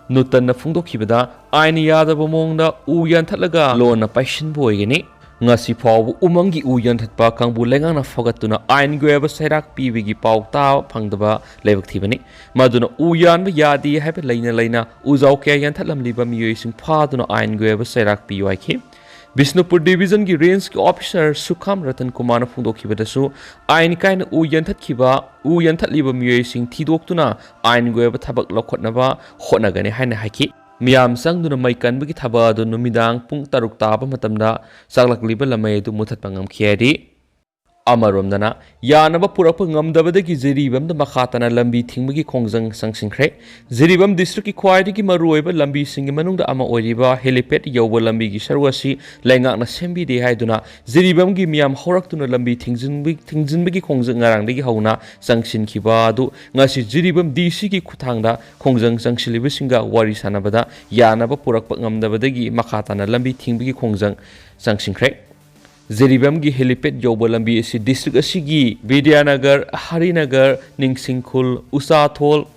ꯅꯨꯇꯟꯅ ꯐꯣꯡꯗꯣꯛꯈꯤꯕꯗ, ꯑꯥꯏꯟ ꯌꯥꯗꯕ ꯃꯑꯣꯡꯗ ꯎ ꯌꯥꯟꯊꯠꯂꯒ ꯂꯣꯟꯅ ꯄꯥꯏꯁꯤꯟꯕ ꯑꯣꯏꯒꯅꯤ꯫ ꯉꯁꯤ ꯐꯥꯎꯕ ꯎꯃꯪꯒꯤ ꯎ ꯌꯥꯟꯊꯠꯄ ꯀꯥꯡꯕꯨ ꯂꯩꯉꯥꯛꯅ ꯐꯒꯠꯇꯨꯅ ꯑꯥꯏꯟꯒꯤ ꯑꯣꯏꯕ ꯆꯩꯔꯥꯛ ꯄꯤꯕꯒꯤ ꯄꯥꯎ ꯇꯥꯕ ꯐꯪꯗꯕ ꯂꯥꯏꯕꯛ ꯊꯤꯕꯅꯤ꯫ ꯃꯗꯨꯅ ꯎ ꯌꯥꯟꯕ ꯌꯥꯗꯦ ꯍꯥꯏꯕ ꯂꯩꯅ ꯂꯩꯅ ꯎꯖꯥꯎ ꯀꯌꯥ ꯌꯥꯟꯊꯠꯂꯝꯂꯤꯕ ꯃꯤꯑꯣꯏꯁꯤꯡ ꯐꯥꯗꯨꯅ ꯑꯥꯏꯟꯒꯤ ꯑꯣꯏꯕ ꯆꯩꯔꯥꯛ ꯄꯤꯌꯨ ꯍꯥꯏꯈꯤ꯫ ꯕꯤꯁꯅꯨꯄꯨꯔ Division ꯒꯤ Range ꯀꯤ Officer ꯁꯨꯈꯥꯝ ꯔꯇꯟ ꯀꯨꯃꯥꯔꯅ ꯐꯣꯡꯗꯣꯛꯈꯤꯕꯗꯁꯨ, ꯑꯥꯏꯟ ꯀꯥꯏꯅ ꯎ ꯌꯥꯟꯊꯠꯈꯤꯕ, ꯎ ꯌꯥꯟꯊꯠꯂꯤꯕ ꯃꯤꯑꯣꯏꯁꯤꯡ ꯊꯤꯗꯣꯛꯇꯨꯅ ꯑꯥꯏꯟꯒꯤ ꯑꯣꯏꯕ ꯊꯕꯛ ꯂꯧꯈꯠꯅꯕ ꯍꯣꯠꯅꯒꯅꯤ ꯍꯥꯏꯅ ꯍꯥꯏꯈꯤ꯫ ꯃꯤꯌꯥꯝ ꯆꯪꯗꯨꯅ ꯃꯩ ꯀꯟꯕꯒꯤ ꯊꯕꯛ ꯑꯗꯨ ꯅꯨꯃꯤꯗꯥꯡ ꯄꯨꯡ ꯇꯔꯨꯛ ꯇꯥꯕ ꯃꯇꯝꯗ ꯆꯥꯛꯂꯛꯂꯤꯕ ꯂꯃꯩ ꯑꯗꯨ ꯃꯨꯊꯠꯄ ꯉꯝꯈꯤ ꯍꯥꯏꯔꯤ꯫ ꯑꯃꯔꯣꯝꯗꯅ, ꯌꯥꯅꯕ ꯄꯨꯔꯛꯄ ꯉꯝꯗꯕꯗꯒꯤ ꯖꯤꯔꯤꯕꯥꯝꯗ ꯃꯈꯥ ꯇꯥꯅ ꯂꯝꯕꯤ ꯊꯤꯡꯕꯒꯤ ꯈꯣꯡꯖꯪ ꯆꯪꯁꯤꯟꯈ꯭ꯔꯦ꯫ ꯖꯤꯔꯤꯕꯥꯝ district ꯀꯤ ꯈ꯭ꯋꯥꯏꯗꯒꯤ ꯃꯔꯨꯑꯣꯏꯕ ꯂꯝꯕꯤꯁꯤꯡꯒꯤ ꯃꯅꯨꯡꯗ ꯑꯃ ꯑꯣꯏꯔꯤꯕ helipad ꯌꯧꯕ ꯂꯝꯕꯤꯒꯤ ꯁꯔꯨꯛ ꯑꯁꯤ ꯂꯩꯉꯥꯛꯅ ꯁꯦꯝꯕꯤꯗꯦ ꯍꯥꯏꯗꯨꯅ ꯖꯤꯔꯤꯕꯥꯝꯒꯤ ꯃꯤꯌꯥꯝ ꯍꯧꯔꯛꯇꯨꯅ ꯂꯝꯕꯤ ꯊꯤꯡꯖꯤꯟꯕ-, ꯊꯤꯡꯖꯤꯟꯕꯒꯤ ꯈꯣꯡꯖꯪ ꯉꯔꯥꯡꯗꯒꯤ ꯍꯧꯅ ꯆꯪꯁꯤꯟꯈꯤꯕ ꯑꯗꯨ ꯉꯁꯤ ꯖꯤꯔꯤꯕꯥꯝ ꯗꯤ ꯁꯤ ꯒꯤ ꯈꯨꯠꯊꯥꯡꯗ ꯈꯣꯡꯖꯪ ꯆꯪꯁꯤꯜꯂꯤꯕꯁꯤꯡꯒ ꯋꯥꯔꯤ ꯁꯥꯟꯅꯕꯗ ꯌꯥꯅꯕ ꯄꯨꯔꯛꯄ ꯉꯝꯗꯕꯗꯒꯤ ꯃꯈꯥ ꯇꯥꯅ ꯂꯝꯕꯤ ꯊꯤꯡꯕꯒꯤ ꯈꯣꯡꯖꯪ ꯆꯪꯁꯤꯟꯈ꯭ꯔꯦ꯫ ꯖꯤꯔꯤꯕꯥꯝꯒꯤ helipad ꯌꯧꯕ ꯂꯝꯕꯤ ꯑꯁꯤ district ꯑꯁꯤꯒꯤ ꯕꯤꯗ꯭ꯌꯥꯅꯒꯔ, ꯍꯔꯤꯅꯒꯔ, ꯅꯤꯡꯁꯤꯡꯈꯨꯜ, ꯎꯆꯥꯊꯣꯜ,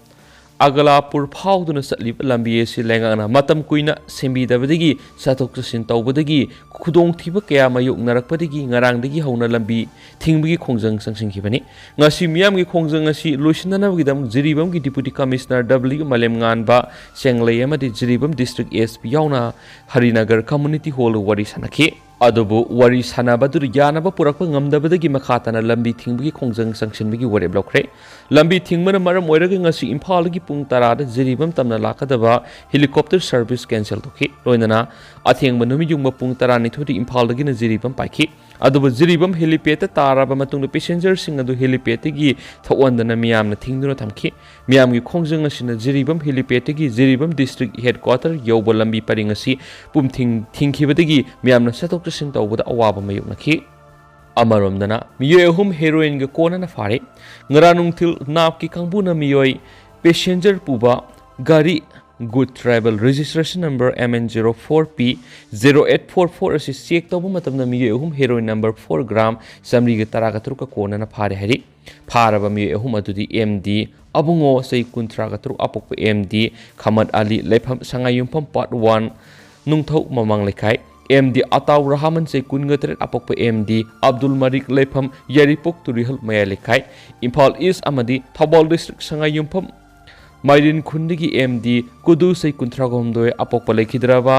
ꯑꯒꯂꯥꯄꯨꯔ ꯐꯥꯎꯗꯨꯅ ꯆꯠꯂꯤꯕ ꯂꯝꯕꯤ ꯑꯁꯤ ꯂꯩꯉꯥꯛꯅ ꯃꯇꯝ ꯀꯨꯏꯅ ꯁꯦꯝꯕꯤꯗꯕꯗꯒꯤ ꯆꯠꯊꯣꯛ ꯆꯠꯁꯤꯟ ꯇꯧꯕꯗꯒꯤ ꯈꯨꯗꯣꯡꯊꯤꯕ ꯀꯌꯥ ꯃꯥꯌꯣꯛꯅꯔꯛꯄꯗꯒꯤ ꯉꯔꯥꯡꯗꯒꯤ ꯍꯧꯅ ꯂꯝꯕꯤ ꯊꯤꯡꯕꯒꯤ ꯈꯣꯡꯖꯪ ꯆꯪꯁꯤꯟꯈꯤꯕꯅꯤ꯫ ꯉꯁꯤ ꯃꯤꯌꯥꯝꯒꯤ ꯈꯣꯡꯖꯪ ꯑꯁꯤ ꯂꯣꯏꯁꯤꯟꯅꯅꯕꯒꯤꯗꯃꯛ ꯖꯤꯔꯤꯕꯥꯝꯒꯤ Deputy Commissioner W ꯃꯥꯂꯦꯝꯉꯥꯟꯕ ꯆꯦꯡꯂꯩ ꯑꯃꯗꯤ ꯖꯤꯔꯤꯕꯥꯝ District S P ꯌꯥꯎꯅ ꯍꯔꯤꯅꯒꯔ Community Hall ꯋꯥꯔꯤ ꯁꯥꯟꯅꯈꯤ꯫ ꯑꯗꯨꯕꯨ ꯋꯥꯔꯤ ꯁꯥꯟꯅꯕꯗꯨꯗ ꯌꯥꯅꯕ ꯄꯨꯔꯛꯄ ꯉꯝꯗꯕꯗꯒꯤ ꯃꯈꯥ ꯇꯥꯅ ꯂꯝꯕꯤ ꯊꯤꯡꯕꯒꯤ ꯈꯣꯡꯖꯪ ꯆꯪꯁꯤꯟꯕꯒꯤ ꯋꯥꯔꯦꯞ ꯂꯧꯈ꯭ꯔꯦ꯫ ꯂꯝꯕꯤ ꯊꯤꯡꯕꯅ ꯃꯔꯝ ꯑꯣꯏꯔꯒ ꯉꯁꯤ ꯏꯝꯐꯥꯜꯗꯒꯤ ꯄꯨꯡ ꯇꯔꯥꯗ ꯖꯤꯔꯤꯕꯥꯝ ꯇꯝꯅ ꯂꯥꯛꯀꯗꯕ helicopter service cancel ꯇꯧꯈꯤ꯫ ꯂꯣꯏꯅꯅ ꯑꯊꯦꯡꯕ ꯅꯨꯃꯤꯠ ꯌꯨꯡꯕ ꯄꯨꯡ ꯇꯔꯥꯅꯤꯊꯣꯏꯗ ꯏꯝꯐꯥꯜꯗꯒꯤꯅ ꯖꯤꯔꯤꯕꯥꯝ ꯄꯥꯏꯈꯤ꯫ ꯑꯗꯨꯕꯨ ꯖꯤꯔꯤꯕꯥꯝ helipad ꯇ ꯇꯥꯔꯕ ꯃꯇꯨꯡꯗ passenger ꯁꯤꯡ ꯑꯗꯨ helipad ꯇꯒꯤ ꯊꯣꯛꯍꯟꯗꯅ ꯃꯤꯌꯥꯝꯅ ꯊꯤꯡꯗꯨꯅ ꯊꯝꯈꯤ꯫ ꯃꯤꯌꯥꯝꯒꯤ ꯈꯣꯡꯖꯪ ꯑꯁꯤꯅ ꯖꯤꯔꯤꯕꯥꯝ helipad ꯇꯒꯤ ꯖꯤꯔꯤꯕꯥꯝ District Headquarter ꯌꯧꯕ ꯂꯝꯕꯤ ꯄꯔꯤꯡ ꯑꯁꯤ ꯄꯨꯝꯊꯤꯡ ꯊꯤꯡꯈꯤꯕꯗꯒꯤ ꯃꯤꯌꯥꯝꯅ ꯆꯠꯊꯣꯛ ꯆꯠꯁꯤꯟ ꯇꯧꯕꯗ ꯑꯋꯥꯕ ꯃꯥꯌꯣꯛꯅꯈꯤ꯫ ꯑꯃꯔꯣꯝꯗꯅ ꯃꯤꯑꯣꯏ ꯑꯍꯨꯝ heroin ꯒ ꯀꯣꯟꯅꯅ ꯐꯥꯔꯦ꯫ ꯉꯔꯥꯡ ꯅꯨꯡꯊꯤꯜ ꯅꯥꯞꯀꯤ ꯀꯥꯡꯕꯨꯅ ꯃꯤꯑꯣꯏ passenger ꯄꯨꯕ ꯒꯥꯔꯤ Good Tribal registration number M N zero four P zero eight four four ꯑꯁꯤ check ꯇꯧꯕ ꯃꯇꯝꯗ ꯃꯤꯑꯣꯏ ꯑꯍꯨꯝ heroin number four gram ꯆꯥꯃꯔꯤꯒ ꯇꯔꯥꯒ ꯇꯔꯨꯛꯀ ꯀꯣꯟꯅꯅ ꯐꯥꯔꯦ ꯍꯥꯏꯔꯤ꯫ ꯐꯥꯔꯕ ꯃꯤꯑꯣꯏ ꯑꯍꯨꯝ ꯑꯗꯨꯗꯤ M D ꯑꯕꯨꯡꯉꯣ, ꯆꯍꯤ ꯀꯨꯟꯊ꯭ꯔꯥꯒ ꯇꯔꯨꯛ, ꯑꯄꯣꯛꯄ M D ꯈꯃꯠ ꯑꯂꯤ, ꯂꯩꯐꯝ ꯁꯉꯥꯏꯌꯨꯝꯐꯝ Part One, ꯅꯨꯡꯊꯧ ꯃꯃꯥꯡ ꯂꯩꯀꯥꯏ, M D ꯑꯇꯥꯎ ꯔꯍꯃꯟ, ꯆꯍꯤ ꯀꯨꯟꯒ ꯇꯔꯦꯠ, ꯑꯄꯣꯛꯄ M D ꯑꯕꯗꯨꯜ ꯃꯔꯤꯛ, ꯂꯩꯐꯝ ꯌꯥꯏꯔꯤꯄꯣꯛ ꯇꯨꯔꯤꯍꯜ ꯃꯌꯥꯏ ꯂꯩꯀꯥꯏ, ꯏꯝꯐꯥꯜ East ꯑꯃꯗꯤ ꯊꯧꯕꯥꯜ District ꯁꯉꯥꯏꯌꯨꯝꯐꯝ ꯃꯥꯏꯔꯦꯟ ꯈꯨꯟꯗꯒꯤ M D ꯀꯨꯗꯨ, ꯆꯍꯤ ꯀꯨꯟꯊ꯭ꯔꯥꯒ ꯍꯨꯝꯗꯣꯏ, ꯑꯄꯣꯛꯄ ꯂꯩꯈꯤꯗ꯭ꯔꯕ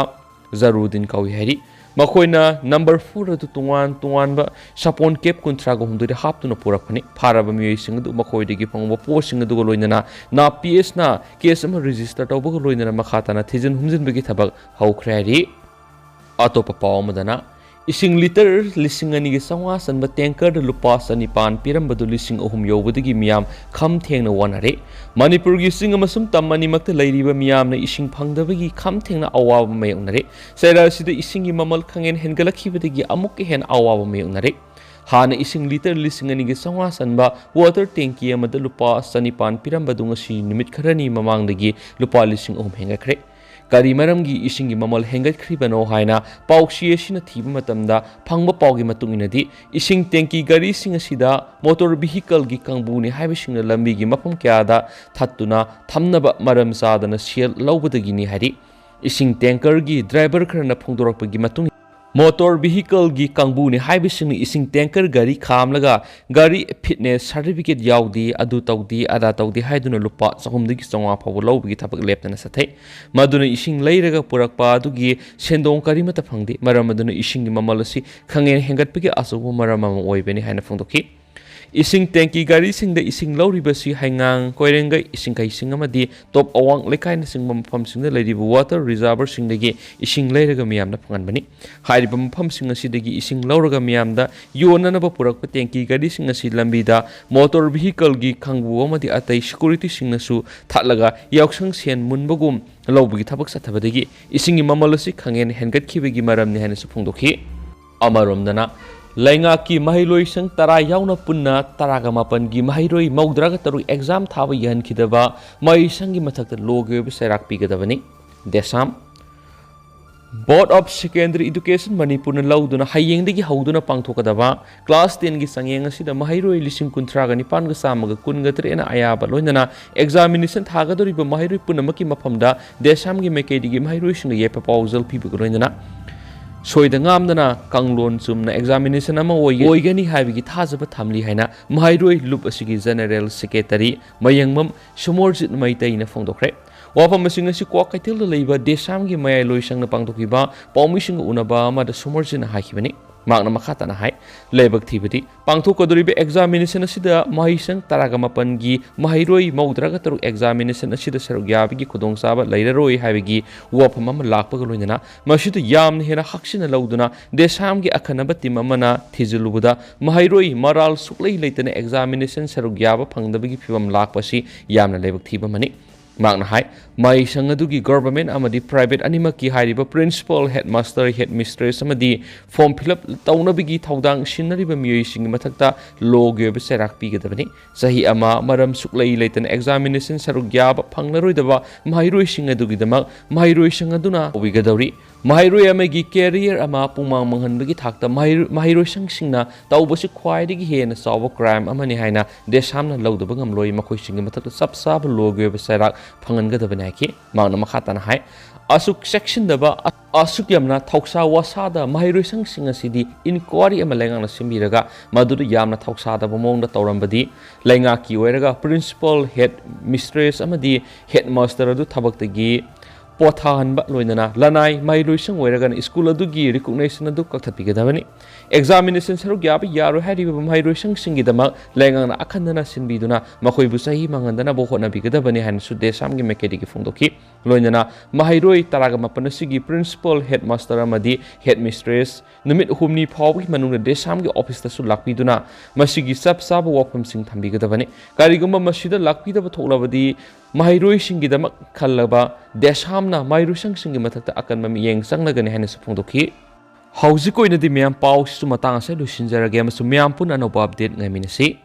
ꯖꯔꯨꯗꯤꯟ ꯀꯧꯏ ꯍꯥꯏꯔꯤ꯫ ꯃꯈꯣꯏꯅ number four ꯑꯗꯨ ꯇꯣꯉꯥꯟ ꯇꯣꯉꯥꯟꯕ ꯁꯥꯄꯣꯟ cap ꯀꯨꯟꯊ꯭ꯔꯥꯒ ꯍꯨꯝꯗꯣꯏꯗ ꯍꯥꯞꯇꯨꯅ ꯄꯨꯔꯛꯄꯅꯤ꯫ ꯐꯥꯔꯕ ꯃꯤꯑꯣꯏꯁꯤꯡ ꯑꯗꯨ ꯃꯈꯣꯏꯗꯒꯤ ꯐꯪꯕ ꯄꯣꯠꯁꯤꯡ ꯑꯗꯨꯒ ꯂꯣꯏꯅꯅ ꯅꯥꯞ P S ꯅ case ꯑꯃ register ꯇꯧꯕꯒ ꯂꯣꯏꯅꯅ ꯃꯈꯥ ꯇꯥꯅ ꯊꯤꯖꯤꯟ ꯍꯨꯝꯖꯤꯟꯕꯒꯤ ꯊꯕꯛ ꯍꯧꯈ꯭ꯔꯦ ꯍꯥꯏꯔꯤ꯫ ꯑꯇꯣꯞꯄ ꯄꯥꯎ ꯑꯃꯗꯅ, ꯏꯁꯤꯡ litre ꯂꯤꯁꯤꯡ ꯑꯅꯤꯒ ꯆꯥꯝꯃꯉꯥ ꯆꯟꯕ tanker ꯗ ꯂꯨꯄꯥ ꯆꯅꯤꯄꯥꯟ ꯄꯤꯔꯝꯕꯗꯨ ꯂꯤꯁꯤꯡ ꯑꯍꯨꯝ ꯌꯧꯕꯗꯒꯤ ꯃꯤꯌꯥꯝ ꯈꯝ ꯊꯦꯡꯅ ꯋꯥꯅꯔꯦ꯫ ꯃꯅꯤꯄꯨꯔꯒꯤ ꯆꯤꯡ ꯑꯃꯁꯨꯡ ꯇꯝ ꯑꯅꯤꯃꯛꯇ ꯂꯩꯔꯤꯕ ꯃꯤꯌꯥꯝꯅ ꯏꯁꯤꯡ ꯐꯪꯗꯕꯒꯤ ꯈꯝ ꯊꯦꯡꯅ ꯑꯋꯥꯕ ꯃꯥꯌꯣꯛꯅꯔꯦ꯫ ꯆꯩꯔꯥ ꯑꯁꯤꯗ ꯏꯁꯤꯡꯒꯤ ꯃꯃꯜ ꯈꯪꯍꯦꯟ ꯍꯦꯟꯒꯠꯂꯛꯈꯤꯕꯗꯒꯤ ꯑꯃꯨꯛꯀ ꯍꯦꯟꯅ ꯑꯋꯥꯕ ꯃꯥꯌꯣꯛꯅꯔꯦ꯫ ꯍꯥꯟꯅ ꯏꯁꯤꯡ litre ꯂꯤꯁꯤꯡ ꯑꯅꯤꯒ ꯆꯥꯝꯃꯉꯥ ꯆꯟꯕ water tanky ꯑꯃꯗ ꯂꯨꯄꯥ ꯆꯅꯤꯄꯥꯟ ꯄꯤꯔꯝꯕꯗꯨ ꯉꯁꯤ ꯅꯨꯃꯤꯠ ꯈꯔꯅꯤ ꯃꯃꯥꯡꯗꯒꯤ ꯂꯨꯄꯥ ꯂꯤꯁꯤꯡ ꯑꯍꯨꯝ ꯍꯦꯟꯒꯠꯈ꯭ꯔꯦ꯫ ꯀꯔꯤ ꯃꯔꯝꯒꯤ ꯏꯁꯤꯡꯒꯤ ꯃꯃꯜ ꯍꯦꯟꯒꯠꯈ꯭ꯔꯤꯕꯅꯣ ꯍꯥꯏꯅ ꯄꯥꯎꯆꯦ ꯑꯁꯤꯅ ꯊꯤꯕ ꯃꯇꯝꯗ ꯐꯪꯕ ꯄꯥꯎꯒꯤ ꯃꯇꯨꯡ ꯏꯟꯅꯗꯤ, ꯏꯁꯤꯡ ꯇꯦꯡꯀꯤ ꯒꯥꯔꯤꯁꯤꯡ ꯑꯁꯤꯗ ꯃꯣꯇꯣꯔ ꯚꯤꯍꯤꯀꯜꯒꯤ ꯀꯥꯡꯕꯨꯅꯤ ꯍꯥꯏꯕꯁꯤꯡꯅ ꯂꯝꯕꯤꯒꯤ ꯃꯐꯝ ꯀꯌꯥꯗ ꯊꯠꯇꯨꯅ ꯊꯝꯅꯕ ꯃꯔꯝ ꯆꯥꯗꯅ ꯁꯦꯜ ꯂꯧꯕꯗꯒꯤꯅꯤ ꯍꯥꯏꯔꯤ꯫ ꯏꯁꯤꯡ ꯇꯦꯡꯀꯔꯒꯤ ꯗ꯭ꯔꯥꯏꯚꯔ ꯈꯔꯅ ꯐꯣꯡꯗꯣꯔꯛꯄꯒꯤ ꯃꯇꯨꯡ ꯃꯣꯇꯣꯔ ꯚꯤꯍꯤꯀꯜꯒꯤ ꯀꯥꯡꯕꯨꯅꯤ ꯍꯥꯏꯕꯁꯤꯡꯅ ꯏꯁꯤꯡ ꯇꯦꯡꯀꯔ ꯒꯥꯔꯤ ꯈꯥꯝꯂꯒ ꯒꯥꯔꯤ ꯐꯤꯠꯅꯦꯁ ꯁꯥꯔꯇꯤꯐꯤꯀꯦꯠ ꯌꯥꯎꯗꯦ, ꯑꯗꯨ ꯇꯧꯗꯦ, ꯑꯗꯥ ꯇꯧꯗꯦ ꯍꯥꯏꯗꯨꯅ ꯂꯨꯄꯥ ꯆꯍꯨꯝꯗꯒꯤ ꯆꯥꯝꯃꯉꯥ ꯐꯥꯎꯕ ꯂꯧꯕꯒꯤ ꯊꯕꯛ ꯂꯦꯞꯇꯅ ꯆꯠꯊꯩ꯫ ꯃꯗꯨꯅ ꯏꯁꯤꯡ ꯂꯩꯔꯒ ꯄꯨꯔꯛꯄ ꯑꯗꯨꯒꯤ ꯁꯦꯟꯗꯣꯡ ꯀꯔꯤꯃꯠꯇ ꯐꯪꯗꯦ꯫ ꯃꯔꯝ ꯑꯗꯨꯅ ꯏꯁꯤꯡꯒꯤ ꯃꯃꯜ ꯑꯁꯤ ꯈꯪꯍꯦꯟ ꯍꯦꯟꯒꯠꯄꯒꯤ ꯑꯆꯧꯕ ꯃꯔꯝ ꯑꯃ ꯑꯣꯏꯕꯅꯤ ꯍꯥꯏꯅ ꯐꯣꯡꯗꯣꯛꯈꯤ꯫ ꯏꯁꯤꯡ ꯇꯦꯡꯀꯤ ꯒꯥꯔꯤꯁꯤꯡꯗ ꯏꯁꯤꯡ ꯂꯧꯔꯤꯕꯁꯤ ꯍꯩꯉꯥꯡ, ꯀꯣꯏꯔꯦꯡꯒꯩ, ꯏꯁꯤꯡꯈꯩꯁꯤꯡ ꯑꯃꯗꯤ ꯇꯣꯞ ꯑꯋꯥꯡ ꯂꯩꯀꯥꯏꯅꯆꯤꯡꯕ ꯃꯐꯝꯁꯤꯡꯗ ꯂꯩꯔꯤꯕ ꯋꯥꯇꯔ ꯔꯤꯖꯥꯔꯚꯔꯁꯤꯡꯗꯒꯤ ꯏꯁꯤꯡ ꯂꯩꯔꯒ ꯃꯤꯌꯥꯝꯅ ꯐꯪꯍꯟꯕꯅꯤ꯫ ꯍꯥꯏꯔꯤꯕ ꯃꯐꯝꯁꯤꯡ ꯑꯁꯤꯗꯒꯤ ꯏꯁꯤꯡ ꯂꯧꯔꯒ ꯃꯤꯌꯥꯝꯗ ꯌꯣꯟꯅꯅꯕ ꯄꯨꯔꯛꯄ ꯇꯦꯡꯀꯤ ꯒꯥꯔꯤꯁꯤꯡ ꯑꯁꯤ ꯂꯝꯕꯤꯗ ꯃꯣꯇꯣꯔ ꯚꯤꯍꯤꯀꯜꯒꯤ ꯀꯥꯡꯕꯨ ꯑꯃꯗꯤ ꯑꯇꯩ ꯁꯦꯀꯨꯔꯤꯇꯤꯁꯤꯡꯅꯁꯨ ꯊꯠꯂꯒ ꯌꯥꯎꯁꯪ ꯁꯦꯟ ꯃꯨꯟꯕꯒꯨꯝ ꯂꯧꯕꯒꯤ ꯊꯕꯛ ꯆꯠꯊꯕꯗꯒꯤ ꯏꯁꯤꯡꯒꯤ ꯃꯃꯜ ꯑꯁꯤ ꯈꯪꯍꯦꯟ ꯍꯦꯟꯒꯠꯈꯤꯕꯒꯤ ꯃꯔꯝꯅꯤ ꯍꯥꯏꯅꯁꯨ ꯐꯣꯡꯗꯣꯛꯈꯤ꯫ ꯑꯃꯔꯣꯝꯗꯅ, ꯂꯩꯉꯥꯛꯀꯤ ꯃꯍꯩꯔꯣꯏꯁꯪ ꯇꯔꯥ ꯌꯥꯎꯅ ꯄꯨꯟꯅ ꯇꯔꯥꯒ ꯃꯥꯄꯟꯒꯤ ꯃꯍꯩꯔꯣꯏ ꯃꯧꯗ꯭ꯔꯥꯒ ꯇꯔꯨꯛ ꯑꯦꯛꯖꯥꯝ ꯊꯥꯕ ꯌꯥꯍꯟꯈꯤꯗꯕ ꯃꯍꯩꯁꯪꯒꯤ ꯃꯊꯛꯇ ꯂꯣꯒꯤ ꯑꯣꯏꯕ ꯆꯩꯔꯥꯛ ꯄꯤꯒꯗꯕꯅꯤ꯫ ꯗꯦꯁꯥꯝ꯫ Board of Secondary Education ꯃꯅꯤꯄꯨꯔꯅ ꯂꯧꯗꯨꯅ ꯍꯌꯦꯡꯗꯒꯤ ꯍꯧꯗꯨꯅ ꯄꯥꯡꯊꯣꯛꯀꯗꯕ ꯀ꯭ꯂꯥꯁ ꯇꯦꯟꯒꯤ ꯆꯥꯡꯌꯦꯡ ꯑꯁꯤꯗ ꯃꯍꯩꯔꯣꯏ ꯂꯤꯁꯤꯡ ꯀꯨꯟꯊ꯭ꯔꯥꯒ ꯅꯤꯄꯥꯟꯒ ꯆꯥꯝꯃꯒ ꯀꯨꯟꯒ ꯇꯔꯦꯠꯅ ꯑꯌꯥꯕ ꯂꯣꯏꯅꯅ ꯑꯦꯛꯖꯥꯃꯤꯅꯦꯁꯟ ꯊꯥꯒꯗꯧꯔꯤꯕ ꯃꯍꯩꯔꯣꯏ ꯄꯨꯝꯅꯃꯛꯀꯤ ꯃꯐꯝꯗ ꯗꯦꯁꯥꯝꯒꯤ ꯃꯥꯏꯀꯩꯗꯒꯤ ꯃꯍꯩꯔꯣꯏꯁꯤꯡꯗ ꯌꯥꯏꯐ ꯄꯥꯎꯖꯦꯜ ꯄꯤꯕꯒ ꯂꯣꯏꯅꯅ ꯁꯣꯏꯗ ꯉꯥꯝꯗꯅ ꯀꯥꯡꯂꯣꯟ ꯆꯨꯝꯅ ꯑꯦꯛꯖꯥꯃꯤꯅꯦꯁꯟ ꯑꯃ ꯑꯣꯏꯒ-, ꯑꯣꯏꯒꯅꯤ ꯍꯥꯏꯕꯒꯤ ꯊꯥꯖꯕ ꯊꯝꯂꯤ ꯍꯥꯏꯅ ꯃꯍꯩꯔꯣꯏ ꯂꯨꯞ ꯑꯁꯤꯒꯤ ꯖꯦꯅꯦꯔꯦꯜ ꯁꯦꯀ꯭ꯔꯦꯇꯔꯤ ꯃꯌꯦꯡꯕꯝ ꯁꯣꯃꯣꯔꯖꯤꯠ ꯃꯩꯇꯩꯅ ꯐꯣꯡꯗꯣꯛꯈ꯭ꯔꯦ꯫ ꯋꯥꯐꯝ ꯑꯁꯤꯡ ꯑꯁꯤ ꯀ꯭ꯋꯥꯀꯩꯊꯦꯜꯗ ꯂꯩꯕ ꯗꯦꯁꯥꯝꯒꯤ ꯃꯌꯥꯏ ꯂꯣꯏꯁꯪꯅ ꯄꯥꯡꯊꯣꯛꯈꯤꯕ ꯄꯥꯎꯃꯤꯁꯤꯡꯒ ꯎꯅꯕ ꯑꯃꯗ ꯁꯣꯃꯣꯔꯖꯤꯠꯅ ꯍꯥꯏꯈꯤꯕꯅꯤ꯫ ꯃꯍꯥꯛꯅ ꯃꯈꯥ ꯇꯥꯅ ꯍꯥꯏ, ꯂꯥꯏꯕꯛ ꯊꯤꯕꯗꯤ ꯄꯥꯡꯊꯣꯛꯀꯗꯧꯔꯤꯕ ꯑꯦꯛꯖꯥꯃꯤꯅꯦꯁꯟ ꯑꯁꯤꯗ ꯃꯍꯩꯁꯪ ꯇꯔꯥꯒ ꯃꯥꯄꯟꯒꯤ ꯃꯍꯩꯔꯣꯏ ꯃꯧꯗ꯭ꯔꯥꯒ ꯇꯔꯨꯛ ꯑꯦꯛꯖꯥꯃꯤꯅꯦꯁꯟ ꯑꯁꯤꯗ ꯁꯔꯨꯛ ꯌꯥꯕꯒꯤ ꯈꯨꯗꯣꯡꯆꯥꯕ ꯂꯩꯔꯔꯣꯏ ꯍꯥꯏꯕꯒꯤ ꯋꯥꯐꯝ ꯑꯃ ꯂꯥꯛꯄꯒ ꯂꯣꯏꯅꯅ ꯃꯁꯤꯗ ꯌꯥꯝꯅ ꯍꯦꯟꯅ ꯍꯛꯆꯤꯟꯅ ꯂꯧꯗꯨꯅ ꯗꯦꯁꯥꯝꯒꯤ ꯑꯈꯟꯅꯕ ꯇꯤꯝ ꯑꯃꯅ ꯊꯤꯖꯤꯜꯂꯨꯕꯗ ꯃꯍꯩꯔꯣꯏ ꯃꯔꯥꯜ ꯁꯨꯛꯂꯩ ꯂꯩꯇꯅ ꯑꯦꯛꯖꯥꯃꯤꯅꯦꯁꯟ ꯁꯔꯨꯛ ꯌꯥꯕ ꯐꯪꯗꯕꯒꯤ ꯐꯤꯚꯝ ꯂꯥꯛꯄ ꯑꯁꯤ ꯌꯥꯝꯅ ꯂꯥꯏꯕꯛ ꯊꯤꯕ ꯑꯃꯅꯤ꯫ ꯃꯍꯥꯛꯅ ꯍꯥꯏ, ꯃꯍꯩꯁꯪ ꯑꯗꯨꯒꯤ ꯒꯣꯚꯔꯟꯃꯦꯟꯠ ꯑꯃꯗꯤ ꯄ꯭ꯔꯥꯏꯚꯦꯠ ꯑꯅꯤꯃꯛꯀꯤ ꯍꯥꯏꯔꯤꯕ ꯄ꯭ꯔꯤꯟꯁꯤꯄꯥꯜ, ꯍꯦꯗꯃꯥꯁꯇꯔ, ꯍꯦꯗꯃꯤꯁꯇ꯭ꯔꯦꯁ ꯑꯃꯗꯤ ꯐꯣꯔꯝ ꯐꯤꯜ ꯑꯞ ꯇꯧꯅꯕꯒꯤ ꯊꯧꯗꯥꯡ ꯁꯤꯟꯅꯔꯤꯕ ꯃꯤꯑꯣꯏꯁꯤꯡꯒꯤ ꯃꯊꯛꯇ ꯂꯣꯒꯤ ꯑꯣꯏꯕ ꯆꯩꯔꯥꯛ ꯄꯤꯒꯗꯕꯅꯤ꯫ ꯆꯍꯤ ꯑꯃ ꯃꯔꯝ ꯁꯨꯛꯂꯩ ꯂꯩꯇꯅ ꯑꯦꯛꯖꯥꯃꯤꯅꯦꯁꯟ ꯁꯔꯨꯛ ꯌꯥꯕ ꯐꯪꯂꯔꯣꯏꯗꯕ ꯃꯍꯩꯔꯣꯏꯁꯤꯡ ꯑꯗꯨꯒꯤꯗꯃꯛ ꯃꯍꯩꯔꯣꯏꯁꯪ ꯑꯗꯨꯅ ꯇꯧꯕꯤꯒꯗꯧꯔꯤ꯫ ꯃꯍꯩꯔꯣꯏ ꯑꯃꯒꯤ ꯀꯦꯔꯤꯌꯔ ꯑꯃ ꯄꯨꯡꯃꯥꯡ ꯃꯥꯡꯍꯟꯕꯒꯤ ꯊꯥꯛꯇ ꯃꯍꯩꯔꯣꯏ-, ꯃꯍꯩꯔꯣꯏꯁꯪꯁꯤꯡꯅ ꯇꯧꯕꯁꯤ ꯈ꯭ꯋꯥꯏꯗꯒꯤ ꯍꯦꯟꯅ ꯆꯥꯎꯕ ꯀ꯭ꯔꯥꯏꯝ ꯑꯃꯅꯤ ꯍꯥꯏꯅ ꯗꯦꯁꯥꯝꯅ ꯂꯧꯗꯕ ꯉꯝꯂꯣꯏ꯫ ꯃꯈꯣꯏꯁꯤꯡꯒꯤ ꯃꯊꯛꯇ ꯆꯞ ꯆꯥꯕ ꯂꯣꯒꯤ ꯑꯣꯏꯕ ꯆꯩꯔꯥꯛ ꯐꯪꯍꯟꯒꯗꯕꯅꯤ ꯍꯥꯏꯈꯤ꯫ ꯃꯍꯥꯛꯅ ꯃꯈꯥ ꯇꯥꯅ ꯍꯥꯏ, ꯑꯁꯨꯛ ꯆꯦꯛꯁꯤꯟꯗꯕ, ꯑ-, ꯑꯁꯨꯛ ꯌꯥꯝꯅ ꯊꯧꯁꯥ ꯋꯥꯁꯥꯗ ꯃꯍꯩꯔꯣꯏꯁꯪꯁꯤꯡ ꯑꯁꯤꯗꯤ ꯏꯟꯀ꯭ꯋꯥꯔꯤ ꯑꯃ ꯂꯩꯉꯥꯛꯅ ꯁꯤꯟꯕꯤꯔꯒ ꯃꯗꯨꯗ ꯌꯥꯝꯅ ꯊꯧꯁꯥꯗꯕ ꯃꯑꯣꯡꯗ ꯇꯧꯔꯝꯕꯗꯤ ꯂꯩꯉꯥꯛꯀꯤ ꯑꯣꯏꯔꯒ ꯄ꯭ꯔꯤꯟꯁꯤꯄꯥꯜ, ꯍꯦꯗ ꯃꯤꯁꯇ꯭ꯔꯦꯁ ꯑꯃꯗꯤ ꯍꯦꯗꯃꯥꯁꯇꯔ ꯑꯗꯨ ꯊꯕꯛꯇꯒꯤ ꯄꯣꯊꯥꯍꯟꯕ, ꯂꯣꯏꯅꯅ ꯂꯅꯥꯏ ꯃꯍꯩꯔꯣꯏꯁꯪ ꯑꯣꯏꯔꯒꯅ ꯁ꯭ꯀꯨꯜ ꯑꯗꯨꯒꯤ ꯔꯤꯀꯣꯛꯅꯦꯁꯟ ꯑꯗꯨ ꯀꯛꯊꯠꯄꯤꯒꯗꯕꯅꯤ꯫ ꯑꯦꯛꯖꯥꯃꯤꯅꯦꯁꯟ ꯁꯔꯨꯛ ꯌꯥꯕ ꯌꯥꯔꯣꯏ ꯍꯥꯏꯔꯤꯕ ꯃꯍꯩꯔꯣꯏꯁꯪꯁꯤꯡꯒꯤꯗꯃꯛ ꯂꯩꯉꯥꯛꯅ ꯑꯈꯟꯅꯅ ꯁꯤꯟꯕꯤꯗꯨꯅ ꯃꯈꯣꯏꯕꯨ ꯆꯍꯤ ꯃꯥꯡꯍꯟꯗꯅꯕ ꯍꯣꯠꯅꯕꯤꯒꯗꯕꯅꯤ ꯍꯥꯏꯅꯁꯨ ꯗꯦꯁꯥꯝꯒꯤ ꯃꯥꯏꯀꯩꯗꯒꯤ ꯐꯣꯡꯗꯣꯛꯈꯤ꯫ ꯂꯣꯏꯅꯅ ꯃꯍꯩꯔꯣꯏ ꯇꯔꯥꯒ ꯃꯥꯄꯟ ꯑꯁꯤꯒꯤ ꯄ꯭ꯔꯤꯟꯁꯤꯄꯥꯜ, ꯍꯦꯗꯃꯥꯁꯇꯔ ꯑꯃꯗꯤ ꯍꯦꯗꯃꯤꯁꯇ꯭ꯔꯦꯁ ꯅꯨꯃꯤꯠ ꯍꯨꯝꯅꯤ ꯐꯥꯎꯕꯒꯤ ꯃꯅꯨꯡꯗ ꯗꯦꯁꯥꯝꯒꯤ ꯑꯣꯐꯤꯁꯇꯁꯨ ꯂꯥꯛꯄꯤꯗꯨꯅ ꯃꯁꯤꯒꯤ ꯆꯞ ꯆꯥꯕ ꯋꯥꯐꯝꯁꯤꯡ ꯊꯝꯕꯤꯒꯗꯕꯅꯤ꯫ ꯀꯔꯤꯒꯨꯝꯕ ꯃꯁꯤꯗ ꯂꯥꯛꯄꯤꯗꯕ ꯊꯣꯛꯂꯕꯗꯤ ꯃꯍꯩꯔꯣꯏꯁꯤꯡꯒꯤꯗꯃꯛ ꯈꯜꯂꯕ ꯗꯦꯁꯥꯝꯅ ꯃꯍꯩꯔꯣꯏꯁꯪꯁꯤꯡꯒꯤ ꯃꯊꯛꯇ ꯑꯀꯟꯕ ꯃꯤꯠꯌꯦꯡ ꯆꯪꯂꯒꯅꯤ ꯍꯥꯏꯅꯁꯨ ꯐꯣꯡꯗꯣꯛꯈꯤ꯫ ꯍꯧꯖꯤꯛ ꯑꯣꯏꯅꯗꯤ ꯃꯌꯥꯝ ꯄꯥꯎꯁꯤꯁꯨ ꯃꯇꯥꯡ ꯑꯁꯤꯗ ꯂꯣꯏꯁꯤꯟꯖꯔꯒꯦ ꯑꯃꯁꯨꯡ ꯃꯌꯥꯝ ꯄꯨꯟꯅ ꯑꯅꯧꯕ ꯑꯞꯗꯦꯠ ꯉꯥꯏꯃꯤꯟꯅꯁꯤ꯫